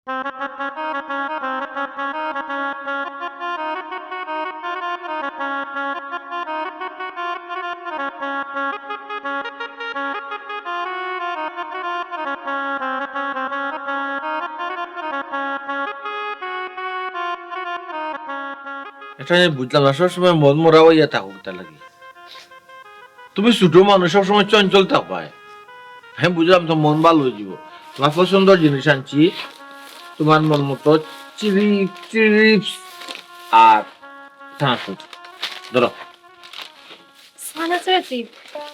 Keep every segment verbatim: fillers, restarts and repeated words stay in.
একটা জিনিস বুঝলাম না, সবসময় মন মরা অইয়া থাকো কিতার লাগি? তুমি ছোট মানুষ, সবসময় চঞ্চল থাকবায়। আমি বুঝলাম তো, মন ভালা অইযিবো। তুমার পছন্দর জিনিস আনছি, তুমার মন মতো চিপস, চিপস আর চানাচুর। ধরো। চানাচুর আনছি,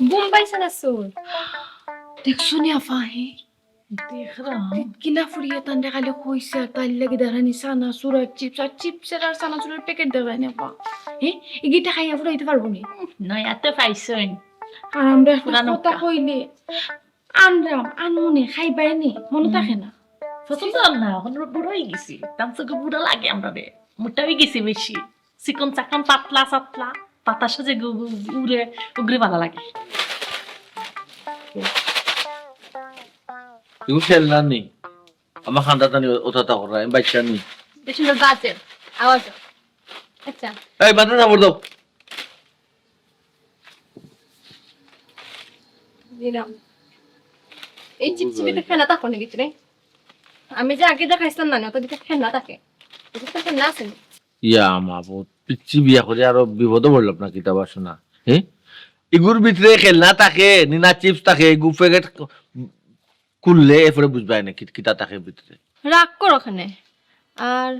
বোম্বাই চানাচুর। দেখছো নি আফা, হে? দেখরাম। কিনা ফুরিয়ে তানরে খালি কইছে, আর তাইর লাগি দেখরায়নি চানাচুর আর চিপস, আর চিপসের আর চানাচুরের প্যাকেট দেখরায়নি আফা। হে? ইগিটা খাইয়া ফুরাইতে পারবো নি? নয়াতে পাইছইন। আর আমরা একটা কথা কইলে, আনরাম, আনমনে খাইবায়নি, মনো থাকে না। পছন্দ অর না, অখন বুড়া অইগেছি। তান চউখে বুড়া লাগে আমরারে। মোটা অইগেছি বেশি। চিকন চাকন, পাতলা সাতলা, বাতাসে যে গু-, গু-, উড়ে, উগরে ভালা লাগে। ইগু খেলনা নি? আমার খান্দা তানি অতা তা করা, আমি বাইচ্চা নি। বেশি না বাজে, আওয়াজ। আচ্ছা। এই, মাথা কাপড় দাও। দিলাম। এই চিপচিপিতে ফেনা থাকো নি ভিতরে? আমি যে আগে দেখাইছিলাম না, অত ভিতরে ফেনা থাকে। এটা তো ফেনা আছে নি? ইয়া মাবুদ, পিচ্চি বিয়া করি আরো বিপদো পড়লাম না কিতা বাসনা? হে? ইগুর ভিতরে খেলনা থাকে, নি না চিপস থাকে, ইগু প্যাকেট খুললে এরপরে বুঝবায় না কি-, কিতা থাকে ভিতরে। রাগ করো কেনে। আর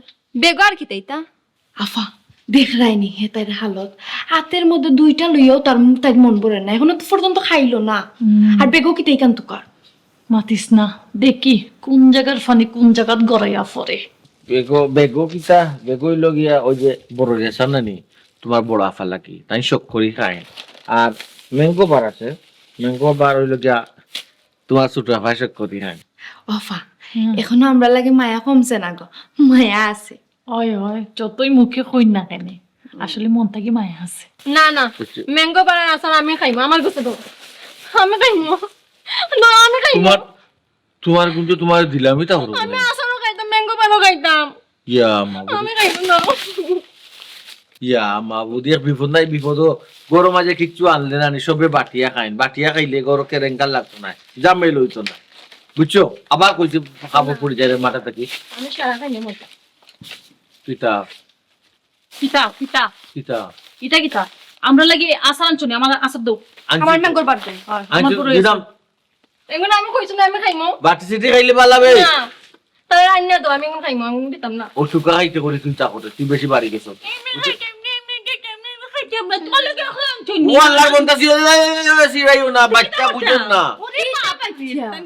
বেগো আর কিতা ইতা? আফা, দেখরায়নি হে তাইর হালত। আতের মধ্যে দুইটা লইয়াও তার, তাইর মন ভরে না। এখনো তো পর্যন্ত খাইলো না। হুম। আর বেগো কিতা ইখান তুকার? মাতিস না, দেখি কোন জাগার পানি কোন জাগাত গড়াইয়া পড়ে। বেগো, বেগো কিতা, বেগো অইলো গিয়া ওই যে বড় রেশা নানি, তুমার বড় আফা লাগি, তাইন শখ করি খাইন। আর ম্যাঙ্গো বার আছে, ম্যাঙ্গো বার অইলো গিয়া তুমার ছোট আফায় শখ করি খাইন। ও আফা, হুম। এখনো আমরার লাগি মায়া কমছে না গো, মায়া আছে। অয়, অয়, যতই মুখে কইন না কেনে, আসলে মন থাকি মায়া আছে। না, না, বুঝছি। ম্যাঙ্গো বানান আচার আমি খাইমু, আমার গেছে দাও। আমি খাইমু। না, আমি খাইমু। তুমার, তুমার গুণ তো তুমারে দিলামই তা করবো আমি না। আচারও খাইতাম, ম্যাঙ্গো বানও খাইতাম। ইয়া মাবুদ। আমি খাইমু না। ইয়া মাবুদ, এক বিপদ নাই বিপদ। ঘরো মাঝে কিচ্ছু আনলে না নি, সবে বাটিয়া খাইন। বাটিয়া খাইলে ঘরো কেরেঙ্কার লাগতো না, জামেলা অইতো না। বুঝছো? আবার কইছি, খাবো পড়ি যায় রে মাথা থাকি। আমি সারা খাইমু মজা। কিতা? কিতা, কিতা? কিতা? ইটা কিতা? আমরার লাগি আচার আনছো নি? আমার আচার দাও। আনছি আমার তো। ম্যাঙ্গোর বার্থডে। আমার আনছি, পুরো দিতাম। এগুলো আমি কইছি না, আমি খাইমু। বাটি সিটি খাইলে ভালা অইবো। না। তাহলে রান্না দাও, আমি এখন খাইমু, আমি দিতাম না। ও শুকা খাইতে করে চিন্তা করে, তুই বেশি বাড়ি গেছো। এমনি খাই, কেমনি, এমনি খাই, কেমনি, এমনি খাই, কেমনি? তোমার লাগি এখন আনছো নি? ও আল্লাহর বন্দা, সিরাইও না, বাচ্চা বুঝেন না। ওরে বাবা,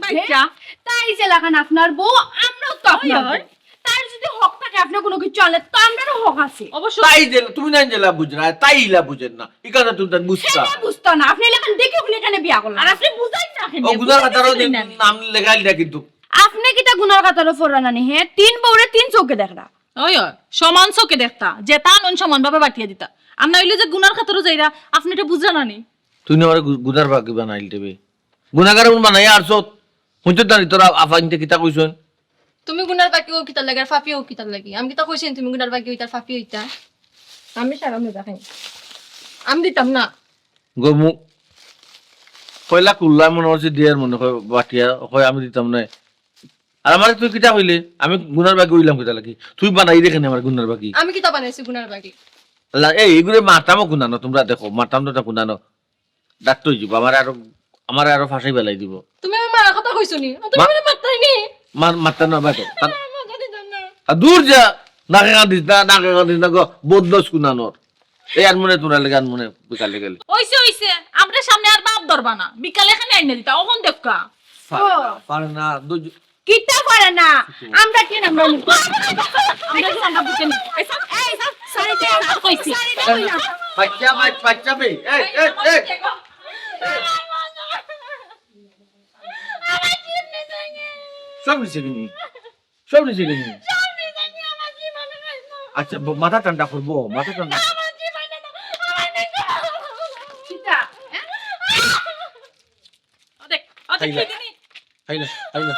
বাচ্চা। তাই যে লাখান আপনার বউ, আমরাও তো আপনার বউ। তার যদি হক থাকে, আপনি কোনো কিছু আনলে তো আমরারও হক আছে। অবশ্যই। তাই যে তুমি নাই জেলা বুঝরা, তাই ইলা বুঝেন না। ইখানে তুমি তাই বুঝতা। সেটা বুঝতো না। আপনি এলাকান দেখে উনি এখানে বিয়া করলেন। আর আপনি বুঝাই না কেন? ও গুনার খাতারও নাম লেখাইল না কিন্তু। আপনি কিতা গুনার খাতারও ফররা নানি? হে, তিন বউরে তিন চোখে দেখরা। ওই, ওই, সমান চোখে দেখতা। যেতা আনইন সমানভাবে বাটিয়া দিতা। আর না অইলে যে গুনার খাতারও যাইরা, আপনি এটা বুঝরা না নি? তুই না আমারে গু-, গুনার বাগি বানাইল দেবে। গুনাগার এমন বানাইয়া আর সত। হুনতে জানি তোরা আফাইনতে কিতা কইছইন? তুমি গুনার বাগি অও কিতার লাগি, আর পাপি অও কিতার লাগি? আমি কিতা কইছি তুমি গুনার বাগি অইতা, পাপি অইতা? আমি সারা মজা খাই। আমি দিতাম না। গো মু-, পয়লা কুল্লা মনে করছি দিয়ার মনে কয় বাটিয়া, কয় আমি দিতাম না। আর আমারে তুই কিতা কইলে? আমি গুনার বাগি অইলাম কিতার লাগি? তুই বানাই দে কেনে আমার গুনার বাগি? আমি কিতা বানাইছি গুনার বাগি? আল্লাহ, এই, এগুলো মারতামও গুনানো, তোমরা দেখো, মারতাম তো না গুনানো। ডাক্তার অইযিবো, আমারে আরো, আমারে আরো ফাঁসাই বেলাই দিবো। তুমি আমার মারার কথা কইছো নি? তুমি মা-, আমারে মারতাই নি? মার-, মারতাম না, বাদ দে। তার-, আমি মজা দিতাম না। আর দূর যা, নাকে কান্দিস না, নাকে কান্দিস না গো, বদমাস কুনানোর। এই আনমনে তোরা লেগে আনমনে বিকালে গেলে। অইছে, অইছে, আমরার সামনে আর বাপ ধরবা না, বিকালে এখানে আইনা দিতা, অখন দেখবা। পারে না, পারে না, ধৈর্য কিতা পারে না? আমরা কি নাম রাখি? আমরা কি আমরা বুঝে নি? এই সব, এই সব, সারি দে, আর কইছি। সারি দে, কই না? বাচ্চা, বাচ-, বাচ্চা মেয়ে। এই, এই, এই। সব নিছে কিনি? সব নিছে কিনি? আচ্ছা, ব-, মাথা ঠান্ডা করবো, মাথা ঠান্ডা। কিতা? অদেক, অদেক খাইলা। খাইলা, খাইলা।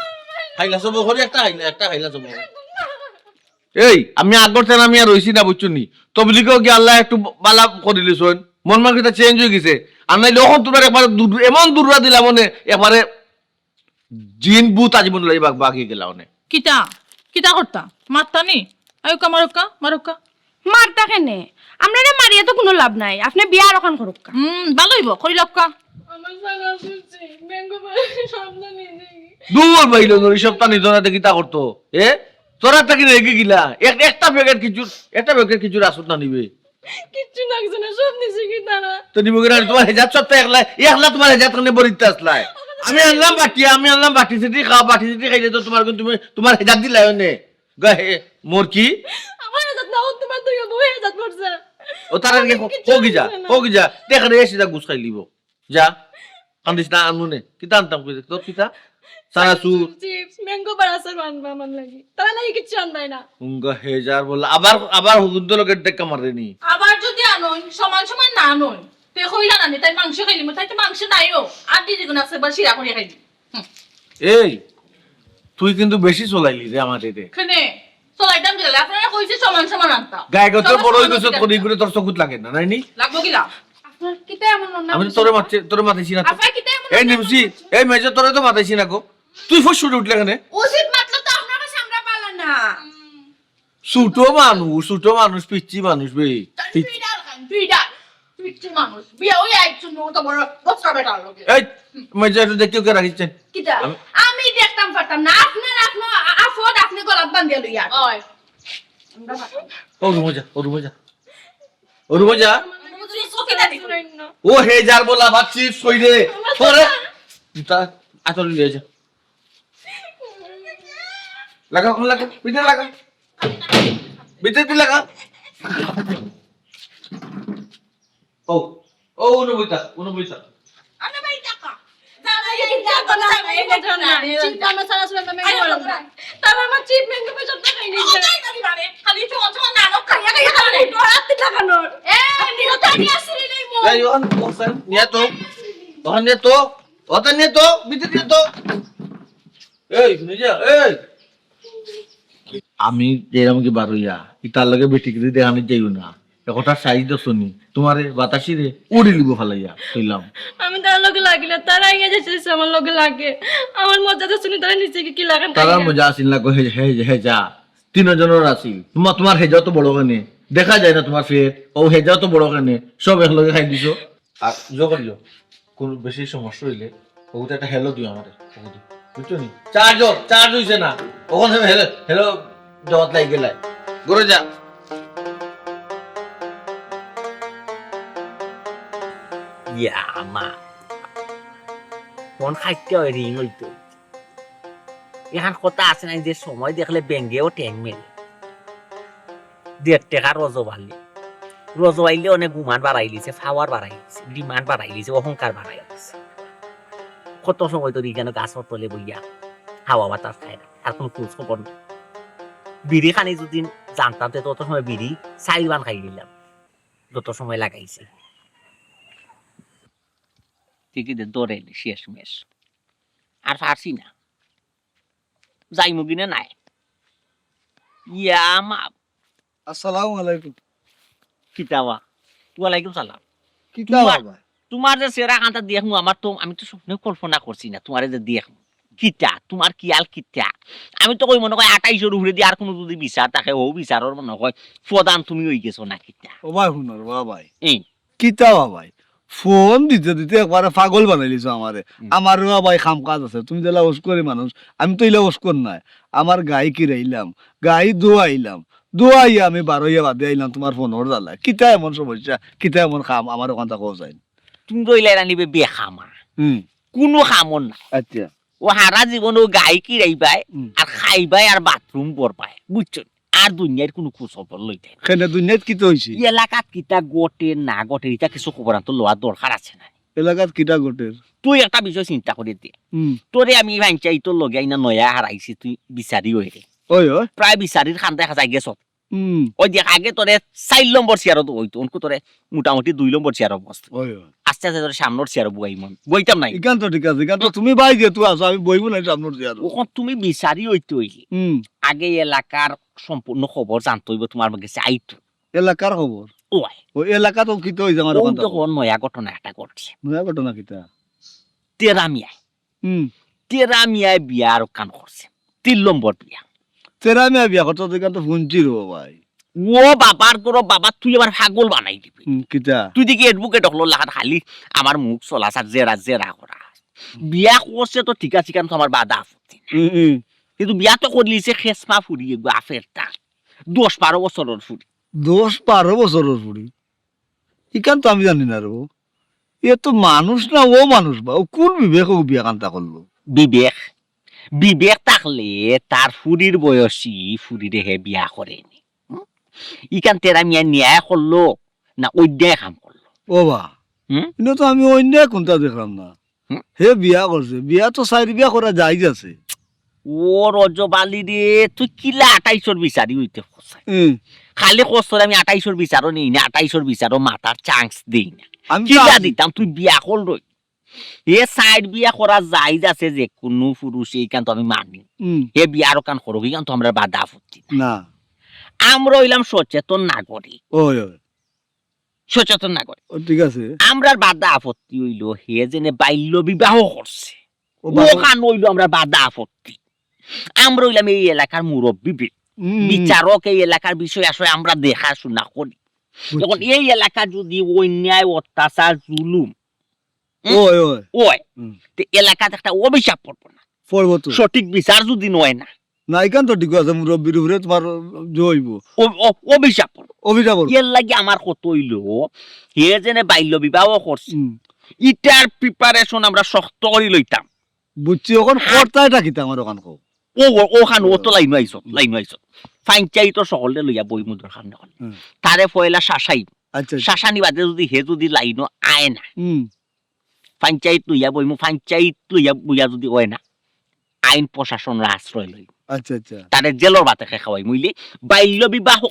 খাইলা সব করি একটা খাইলা, একটা খাইলা সব। এই, আমি আগর তেন আমি আর রইছি না, বুঝছো নি? তবলিগও গিয়া আল্লায় একটু বালা করিলিছইন, মন মানসিকতা চেঞ্জ অইগেছে। আর নাইলে অখন তুমার একবারে দূর, এমন দূররা দিলাম অনে, একবারে জিন ভূত আজীবন লই বাগ বাগি গেলা অনে। কিতা? কিতা করতা? মারতা নি? আউক্কা, মারউক্কা, মারউক্কা। মারতা কেনে? আমরারে মারিয়া তো কুনু লাভ নাই। আপনে বিয়া আরোখান করউক্কা। হুম, ভালা অইবো, করিলাউক্কা। আমার সারা সুচি, ব্যাংক করে সব না নিয়ে যাই। দূর বাইলো নরি, সব তা নিত না, দেখি তা করতো। এ? তোরা তা কিনা এগিয়ে গিলা? এক-, একটা প্যাকেট খিচুড়ি, একটা প্যাকেট খিচুড়ি আসত না নিবে। কিচ্ছু লাগছে না, সব নিছে কি তারা? তো নিব কিনা? তুমার হেজাত সব তো একলা, একলা তুমার হেজাত কেনে বরিতে আসলায়? আমি আনলাম বাটি, আমি আনলাম বাটি সিটি খাও, বাটি সিটি খাইলে তো তুমার গুণ তুমি, তুমার হেজাত দিলায় অনে। গা হে, মোর কি? আমার হেজাত না, ও তুমার দুই বউ হেজাত করছে। ও তারা কি, কিচ্ছু ও কি যা, লাগছে না। ও কি যা, দেখ রে, এসে যা গুছ খাই লিব। যা, কান্দিস না, আনমু নে। কিতা আনতাম কই, তোর কিতা? চানাচুর। চিপস, ম্যাঙ্গো বার আছে, আনবা আমার লাগি। তারা লাগি কিচ্ছু আনবায় না। উঙ্গা হেজার বললা, আবার, আবার হুজুর তো লোকের টেক্কা মারে নি। আবার যদি আনইন, সমান সমান না আনইন, তে কইলা না নি, তাই মাংস খাইলিমু, তাই তো মাংস নাইও। আর দিদি গুণ আছে, এবার শিরা করিয়া খাইলি। হুম। এই, তুই কিন্তু বেশি চলাইলি রে আমার এরে। কেনে? চলাইতাম কি তাইলে? আপনারে কইছি সমান সমান আনতা। গায়ে গতরে সমান বড় সমান অইগেছে, আনতা। তোর ইগুরে তোর চকুত লাগে না, নাইনি? লাগবো কিলা? আপনার কিতা এমন অন্যায় আমি তো করছে? তোরে মারছি, তোরে মারছি না তো। আপনার কিতা এমন এই অন্যায় নিমসি, করছে? এই মেজো, তোরে তো মারছি না গো। তুই ফস করে উঠলে কেনে? উচিত মাতলে তো আপনার কাছে আমরা পালা না। ছোট মানুষ, ছোট মানুষ, পিচ্চি মানুষ বে। তাহলে তুই ডাল খান, তুই ডাল। পিচ্চি মানুষ। বিয়া অইয়া আইছু নু তো বড় বস্তা বেটার লগে। এই, মেজো একটু দেখতে ওকে রাখিস চেন। কিতা? আমি আমি দেখতাম পারতাম না। আপনার, আপনার আ-, আফদ আপনি গলাত বান্ধিয়া লইয়া। ওই। আমরা পারতাম না। ও রুমে যা, ও রুমে যা। ও রুমে যা। আমরা বুঝি চোখে না দেখি। ও হে যার বলা ভাত চিপস কই রে? ওরে। তা আতর লইয়া যা। লাগা, লাগা, ভিতরে লাগা। ভিতরে তুই লাগা। ও, ও, অনুবইতা, অনুবইতা। আরে ভাই, টাকা। দাদা, এই টাকা না, এই টাকা না। চিন্তা আমার সারা সুরা নামে এই বলো। টাকা। তাহলে আমার চিপ ব্যাংকে পয়সা তো খাই নিছে। ও, তাই করি মানে, খালি ছোট ছোট নাটক খাইয়া খাইয়া খালি খালি। ডরাতে টাকা নোট। এ, নিয়ে তো আমি আসলে নেই মো। এই, ওখান, ওখান নিয়ে তো, ওখান নিয়ে তো, ওখান নিয়ে তো, ভিতরে নিয়ে তো। এই, নিজে, এই। আমি যেরকম কি বারইয়া, ইতার লগে বেটিগিরি দেখানি যাইও না। একটা সাইজ দেখছো নি? তোমারে বাতাসি রে, উড়ি লিব ফালাইয়া, কইলাম। আমি তার লগে লাগি না, তারা আইয়া যে শেষ আমার লগে লাগে। আমার মজা তো শুনি তারা নিচে কি, কি লাগান তারা খাইয়া। মজা আছিল না গো, হে, হে, হে যা। তিনজনের আছিল। তোমার, তোমার হেজাও তো বড় কেনে। দেখা যায় না তোমার ফের। ও হেজাও তো বড় কেনে। সব একলগে খাই দিছো। আর জো করিও, কোনো বেশি সমস্যা হইলে ওগুতে একটা হ্যালো দিও আমারে, ওগুতে। বুঝছো নি? চার্জ, চার্জ হইছে না। ওখানে হ্যালো, হ্যালো জগৎ লাই গেলাই। ঘরে যা। ইয়া মা, ফোন খাইতে হয় রিং হইতো। এখান কথা আছে না যে সময় দেখলে ব্যাঙ্গেও ট্যাং মেলে। দেড় টেকা রজব আলী। রজব আইলে অনেক গুমান বাড়াই দিছে, পাওয়ার বাড়াই দিছে, ডিমান্ড বাড়াই দিছে, অহংকার বাড়াই দিছে। কত সময় ধরি যেন গাছর তলে বইয়া হাওয়া বাতাস খায় না, আর কোনো খোঁজ খবর নাই। বিড়ি খানি যদি জানতাম, তে তত সময় বিড়ি চাইর বান খাই দিলাম, যত সময় লাগাইছে। ঠিকই দে, দৌড়াইলে শেষ মেশ। আর পারছি না। যাইমু কিনা নাই। ইয়া মা। আসসালামু আলাইকুম। কিতা বা? ওয়ালাইকুম সালাম। কিতা তোমার, বাবা? তোমার যে চেহারা খানটা দেখমু, আমার তো, আমি তো স্বপ্নেও কল্পনা করছি না, তোমারে যে দেখমু। কিতা? তোমার খিয়াল কিতা? আমি তো কই মনে কয় আঠাইশর উপরে দি আর কোনো যদি বিচার থাকে, ও বিচারর মনে কয় প্রধান তুমি হই গেছো না কিতা? ও ভাই, হুনো রে বাবা ভাই। এই। কিতা বা ভাই? ফোন দিতে দিতে একবারে পাগল বানাইলিছো আমারে। হুম। আমারও বা ভাই কাম কাজ আছে, তুমি যেলা উস্করি মানুষ, আমি তো ইলা উস্কর নায়। আমার গাই কিরাইলাম, গাই দোয়াইলাম, দোয়াইয়া আমি বারইয়া বাদে আইলাম তোমার ফোনর জ্বালায়। কিতা এমন সমস্যা, কিতা এমন কাম আমার ওখান থাকো যায়? তুমি তো ইলা নিবে বেকামা। হুম। কোনো কামর না। আচ্ছা। ও হারা জীবন ও গাই কিরাইবায়, হুম। আর খাইবায় আর বাথরুম করবায়, বুঝছো? আর দুনিয়ার কোনো খোঁজ খবর লইতে না। কেনে দুনিয়াত কিতা হইছে? এই এলাকাত কিতা ঘটে না ঘটে, ইটা কিছু খবর আনতো লওয়ার দরকার আছে না? এলাকাত কিতা ঘটের? তুই একটা বিষয় চিন্তা করে দে। হুম। তোরে আমি পঞ্চায়েতর লগে আইনা নয়া হারাইছি, তুই বিচারি হয়ে রে। ওই, ওই। প্রায় বিচারির খান্দে খাজাই গেছ। হুম। ওই দেখ, আগে তোরে চাইর নম্বর চেয়ারো তো অইতো, অনকু তোরে মোটামুটি দুই নম্বর চেয়ারো বসতে। ওই, ওই। আস্তে আস্তে তোরে সামনর চেয়ারো বওয়াইমু। বওয়াইতাম নায়। ইখান তো ঠিক আছে, ইখান তো তুমি ভাই যেহেতু আছো, আমি বইমু নায় সামনর চেয়ারো। অখন তুমি বিচারি অইতে অইলে হুম। আগে এলাকার সম্পূর্ণ খবর জানতে অইবো, তুমার গেছে আইতো। এলাকার খবর? ওই। ওই এলাকা তো কিতা অইছে আমার অউ অখান তো থাকো। অখন নয়া ঘটনা একটা ঘটছে। নয়া ঘটনা কিতা? তেরা মিয়ায়। হুম। তেরা মিয়ায় বিয়া আরোকখান করছে। তিন নম্বর বিয়া। তেরা মিয়ায় বিয়া করছে, তো ইখান তো হুনছি রে ভাই। ও বাবার গরো বাবা, তুই আমার পাগল বানাই দিবি। হুম, কিতা? তুই দেখি advocate অকলর লাখান খালি আমার মুখ চলা সার জেরা জেরা করা। বিয়া করছে তো ঠিক আছে, ইখান তো আমার বাদে আপত্তি নাই। হুম, হুম। কিন্তু বিয়া তো করিলিছে খেসমা ফুড়ি এগু আফেরটা। দশ বারো বছরর ফুড়ি। দশ বারো বছরর ফুড়ি? ইখান তো আমি জানি না রে বা। এ তো মানুষ না, অমানুষ বা। অউ কুন বিবেকে অউ বিয়া খানতা করলো? বিবেক, বিবেক থাকলে তার ফুড়ির বয়সী ফুড়িরে হে বিয়া করেনি। হুম? ইখান তেরা মিয়া ন্যায় করলো না অন্যায় কাম করলো? ও বা, হুম? ইনো তো আমি অন্যায় কুনতা দেখলাম না। হুম? হে বিয়া করছে, বিয়া তো চাইর বিয়া করা জায়েজ আছে। ও রজব আলী রে, তুই কিলা আটাইশর বিচারি অইতে কস? হুম। খালি কস তোরে আমি আটাইশর বিচারো নেই না, আটাইশর বিচারো মাতার chance দেই না। আমি তো কিলা আছি। দিতাম, তুই বিয়া করলই। হে চাইর বিয়া করা জায়েজ আছে যে কুনু পুরুষে, ইখান তো আমি মানি। হুম। হে বিয়া আরোকখান করুক, ইখান তো আমরার বাদে আপত্তি নাই। না। আমরা অইলাম সচেতন নাগরিক। ওই, ওই। সচেতন নাগরিক। ও, ঠিক আছে। আমরার বাদে আপত্তি অইলো হে যেনে বাল্য বিবাহ করছে। ও, বাবা। অখান অইলো আমরার বাদে আপত্তি। আমরা অইলাম এই এলাকার মুরব্বি বি-, হুম। বিচারক, এই এলাকার বিষয় আশয় আমরা দেখাশুনা করি। বুঝছি। অখন এই এলাকা যদি অন্যায়, অত্যাচার, জুলুম, হুম? ওই, ওই। ওই, হুম। তে এলাকাত একটা অভিশাপ পড়বো না? পড়বো তো। সঠিক বিচার যদি নয় না। না, ইখান তো ঠিক আছে, মুরব্বির উপরে তুমার জয় অইবো। ও, ও, অভিশাপ পড়বো। অভিশাপ পড়বো। এর লাগি আমার কথা অইলো, হে যেনে বাল্য বিবাহ করছে, হুম। ইটার preparation আমরা শক্ত করি লইতাম। বুঝছি, অখন হ্যাঁ। কর্তা এটা কিতা আমার অখান কও? ও, ও, অখান ও তো ও। লাইনো আইছো, লাইনো আইছো। পঞ্চায়েতর সকলরে লইয়া বইমু দরকার নাই। হুম। তারে পয়লা শাসাই। আচ্ছা, আচ্ছা। শাসানি বাদে যদি হে যদি লাইনো আয় না, হুম। পঞ্চায়েত লইয়া বইমু, পঞ্চায়েত লইয়া বইয়া যদি অয় না, আইন প্রশাসনর আশ্রয় লই। আচ্ছা, আচ্ছা। তারে জেলর ভাত খাওয়াইমু, অইলে বাল্য বিবাহ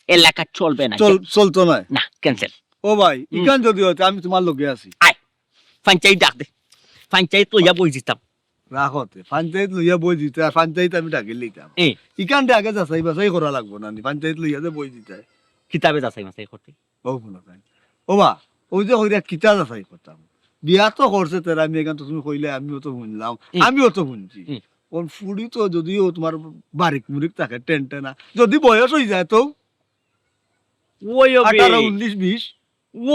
এলাকাত চলবে না। চল-, চলতো নায়। না, cancel। ও ভাই, হুম। ইখান যদি অয়, তে আমি তুমার লগে আছি। আয়, পঞ্চায়েত ডাক দে। পঞ্চায়েত লইয়া বই দিতাম। রাখো তে, পঞ্চায়েত লইয়া বই দিতায়, আর পঞ্চায়েত আমি ডাকি লইতাম। এ। ইখানটা আগে যাচাই বাছাই করা লাগবো না নি, পঞ্চায়েত লইয়া যে বই দিতায়। কিতাবে যাচাই বাছাই করতে? ও, হুনো তাই। ও বা, অউ যে কইরা কিতা যাচাই করতাম? বিয়া তো করছে তেরা মিয়া, ইখান তো তুমি কইলে, আমিও তো হুনলাম, হুম। আমিও তো হুনছি। হুম। অখন ফুড়ি তো যদিও তুমার বারিক মুরিক থাকে, টেনটেনা, যদি বয়স অইযায় তো ওই হবে। আঠারো, উনিশ, বিশ।